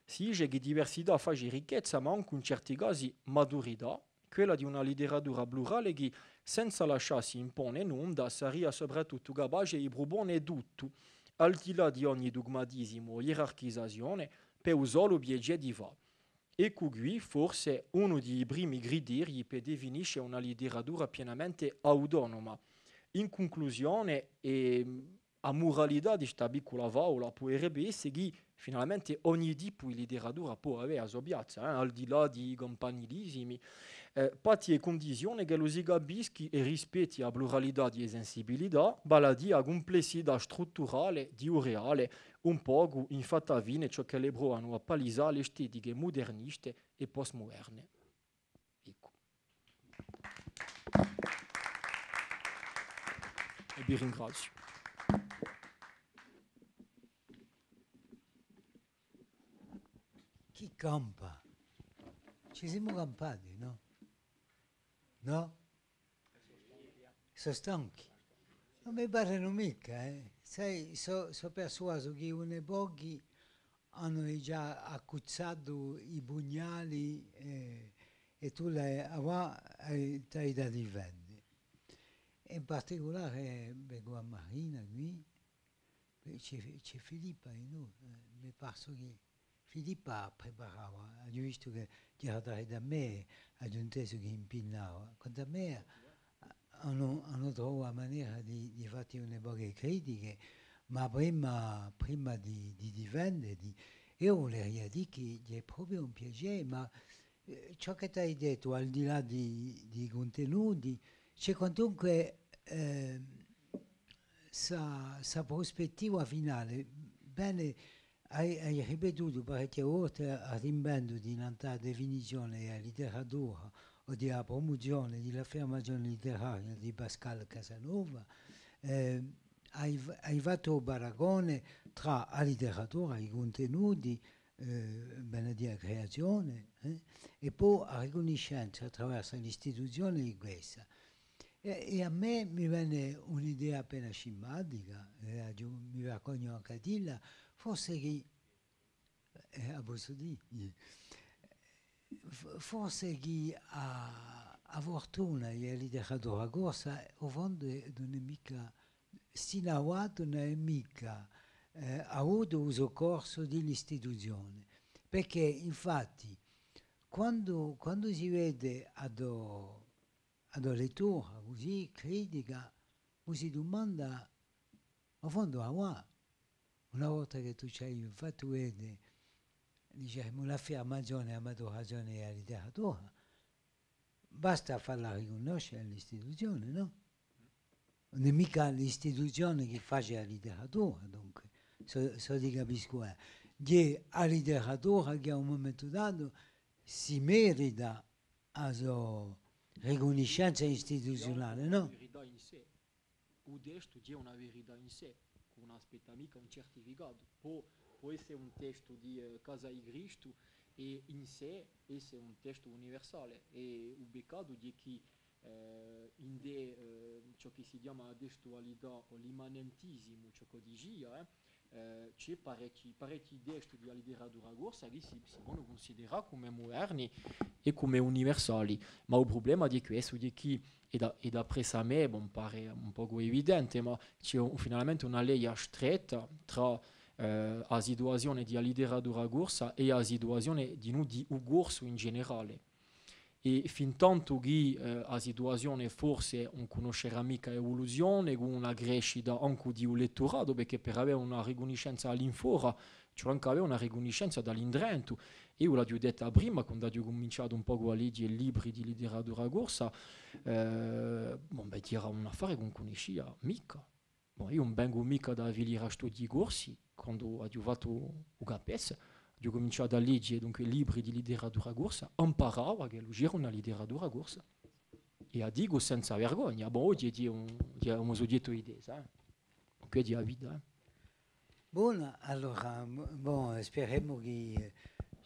Si dice chì diversità face ricchezza, ma ancu in certi casi maturità, quella di una literatura plurale chì, senza lasciassi impone nunda, saria soprattuttu capace di prupone tuttu, al di là di ogni dugmatisimu o ierarchizazione, per u solu piacè di fà. Eccu quì, forse, unu di i primi criterii per definisce una literatura pienamente autonoma. In cunclusione, è, a muralità di sta piccula faula puderebbe esse chì, finalmente, ogni tipu di literatura pò avè a so piazza, eh, al di là di i campanilisimi, eh, patti è cundizione ch'ellu si capischi è rispetti a pluralità di e sensibilità, vale à dì a cumplessità strutturale di u reale, un pocu, in fatta fine, ciò ch'elle provanu à palisà l'estetiche muderniste è postmuderne. Eccu. È vi ringraziu. Chì campa? Ci simu campati, nò? Nò? Sò stanchi. Ùn mi parenu micca, eh. Sai, sò, sò persuasu chì uni pochi anu digià accuzzatu i pugnali, eh, è tù l'hai, avà hai, t'hai da difende. È in particulare, vecu a Marina quì, c'hè, c'hè Filippa, è nò, eh, mi parsu chì Filippa preparava, aghju vistu chì, chì era daretu à mè, aghju intesu chì impinnava. Quant'à mè, anu, anu trovu a manera di, di fatti une poche critiche, ma prima, prima di, di difendeti, eiu vuleria dì chì hè propiu un piacè, ma, eh, ciò chì t'hai dettu, al di là di, di i cuntenuti, c'hè quantunque, eh, sta, sta pruspettiva finale. Bè, hai, hai ripetutu parechje volte, arrimbendu dinantu à a definizione di a literatura o di a prumuzione di l'affirmazione literaria di Pascal Casanova, eh, hai f-, hai fattu u paragone trà a literatura, i cuntenuti, eh, vene à dì a creazione, eh, è po a ricunniscenza attraversu l'istituzione di quessa. È, è à mè mi vene un'idea appena scimatica, è aghju, mi vergognu ancu à dilla, forse chì, eh, a possu dì? F-, forse chì a, a furtuna di a literatura corsa, in fondu, ùn hè micca, sinu avà ùn hè micca, eh, avutu u soccorsu di l'istituzione. Perchè, infatti, quandu, quandu si vede a to, a to lettura cusì critica, u si dumanda, in fondu, avà, una volta chì tù ci hai fattu vede, dicemu, l'affirmazione è a maturazione di a literatura, basta à falla ricunnosce à l'istituzione, nò? Ùn hè micca l'istituzione chì face a literatura, dunque, s'o, s'o ti capiscu, eh. Ghjè a literatura chì à un mumentu datu si merita a so ricunniscenza istituziunale, nò? Ghjè una verità in sè. U testu ghjè una verità in sè, chì ùn aspetta micca un certificatu. Pò, pò esse un testu di, eh, Casa di Cristu è in sè esse un testu universale. È u peccatu ghjè chì, eh, ind'è, eh, ciò chì si chjama a testualità o l'immanentisimu, ciò ch'o dicia, eh, eh, ci hè parechji, parechji testi di a literatura corsa chì si, si ponu cunsiderà cum'è muderni è cum'è universali. Ma u prublema di questu, di chì, è da, è d'appressu à mè, bon, pare un pocu evidente, ma ci hè un, finalmente una leia stretta trà, eh, a situazione di a literatura corsa è a situazione dinù di u corsu in generale. È fintantu chì, eh, a situazione forse ùn cunnoscerà micca evuluzione, cù una crescita ancu di u letturatu, perchè per avè una ricunniscenza à l'infora, ci vole ancu à avè una ricunniscenza da l'indrentu. Eiu l'aghju detta prima, quand'aghju cuminciatu un pocu à leghje libri di literatura corsa, eh, bon, bè, era un affare ch'ùn cunniscia micca. Bon, eiu ùn vengu micca da a filiera studii corsi, quandu aghju fattu u CAPES, aghju cuminciatu à leghje, dunque, libri di literatura corsa, amparava ch'ellu c'era una literatura corsa. È a dicu senza vergogna. Bon, oghje hè un, hè un sughjettu di tesa, eh. Dunque, hè a vita, eh. Bon, allora, m-, bon, speremu chì, eh,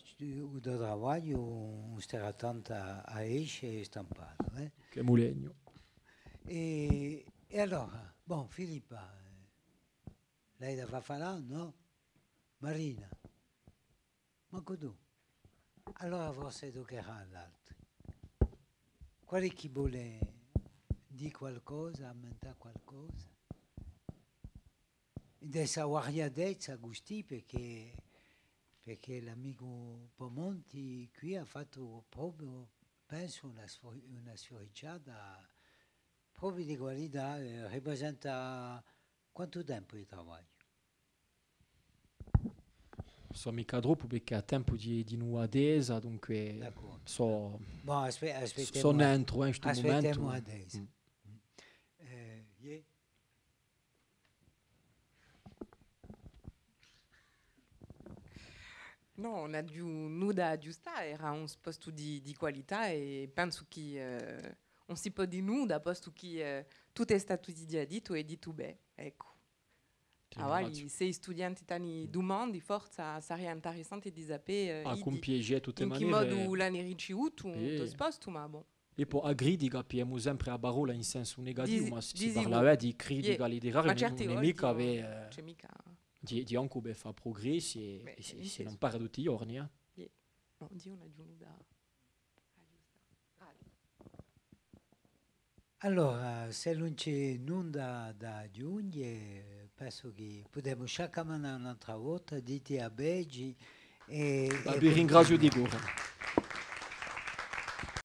stu, u to travagliu ùn starà tantu à, à esce stampatu, eh. Chì mulegnu. È, è allora, bon, Filippa, eh, l'hai da fà falà, nò? Marina, mancu tù. Allora forse tuccherà à l'altri. Quale hè chì vole dì qualcosa, ammentà qualcosa? Di sta variatezza custì, perchè, perchè l'amicu Pomonti quì hà fattu propiu, pensu, una sfo-, una sfuricciata propiu di qualità, eh, ripresenta quantu tempu di travagliu? Sò micca troppu, perchè hà tempu di, di nuv'attesa, dunque. D'accordu. Sò, bon, aspe-, aspettemu, sò nentru, eh, in stu mumentu. Aspettemu l'attesa. Mm. Mm. Eh, iè. Nò, ùn aghju nudda à aghjustà, era un spostu di, di qualità è pensu chì, eh, ùn si pò dì nudda, postu chì, eh, tuttu hè statu dighjà dittu è dittu bè, eccu. Avà, s'è i studienti t'ani dumandi, forsa saria interessante di sapè, eh, iddi, in chì modu l'ani ricivutu, stu spostu, ma bon. È po a critica, pigliemu sempre a parolla in sensu negativu, ma si parla di critica literaria, ma certi volti ùn hè micca, ci hè micca, di, di ancu per fà prugressi è, è si, si ampara tutti i ghjorni, eh. Iè. Nò, eiu ùn aghju nudda. Allora, s'ellu ùn ci hè nudda da aghjunghje, pensu chì pudemu sciaccamanà un'altra volta, dite à Belgi è, è vi ringraziu di core.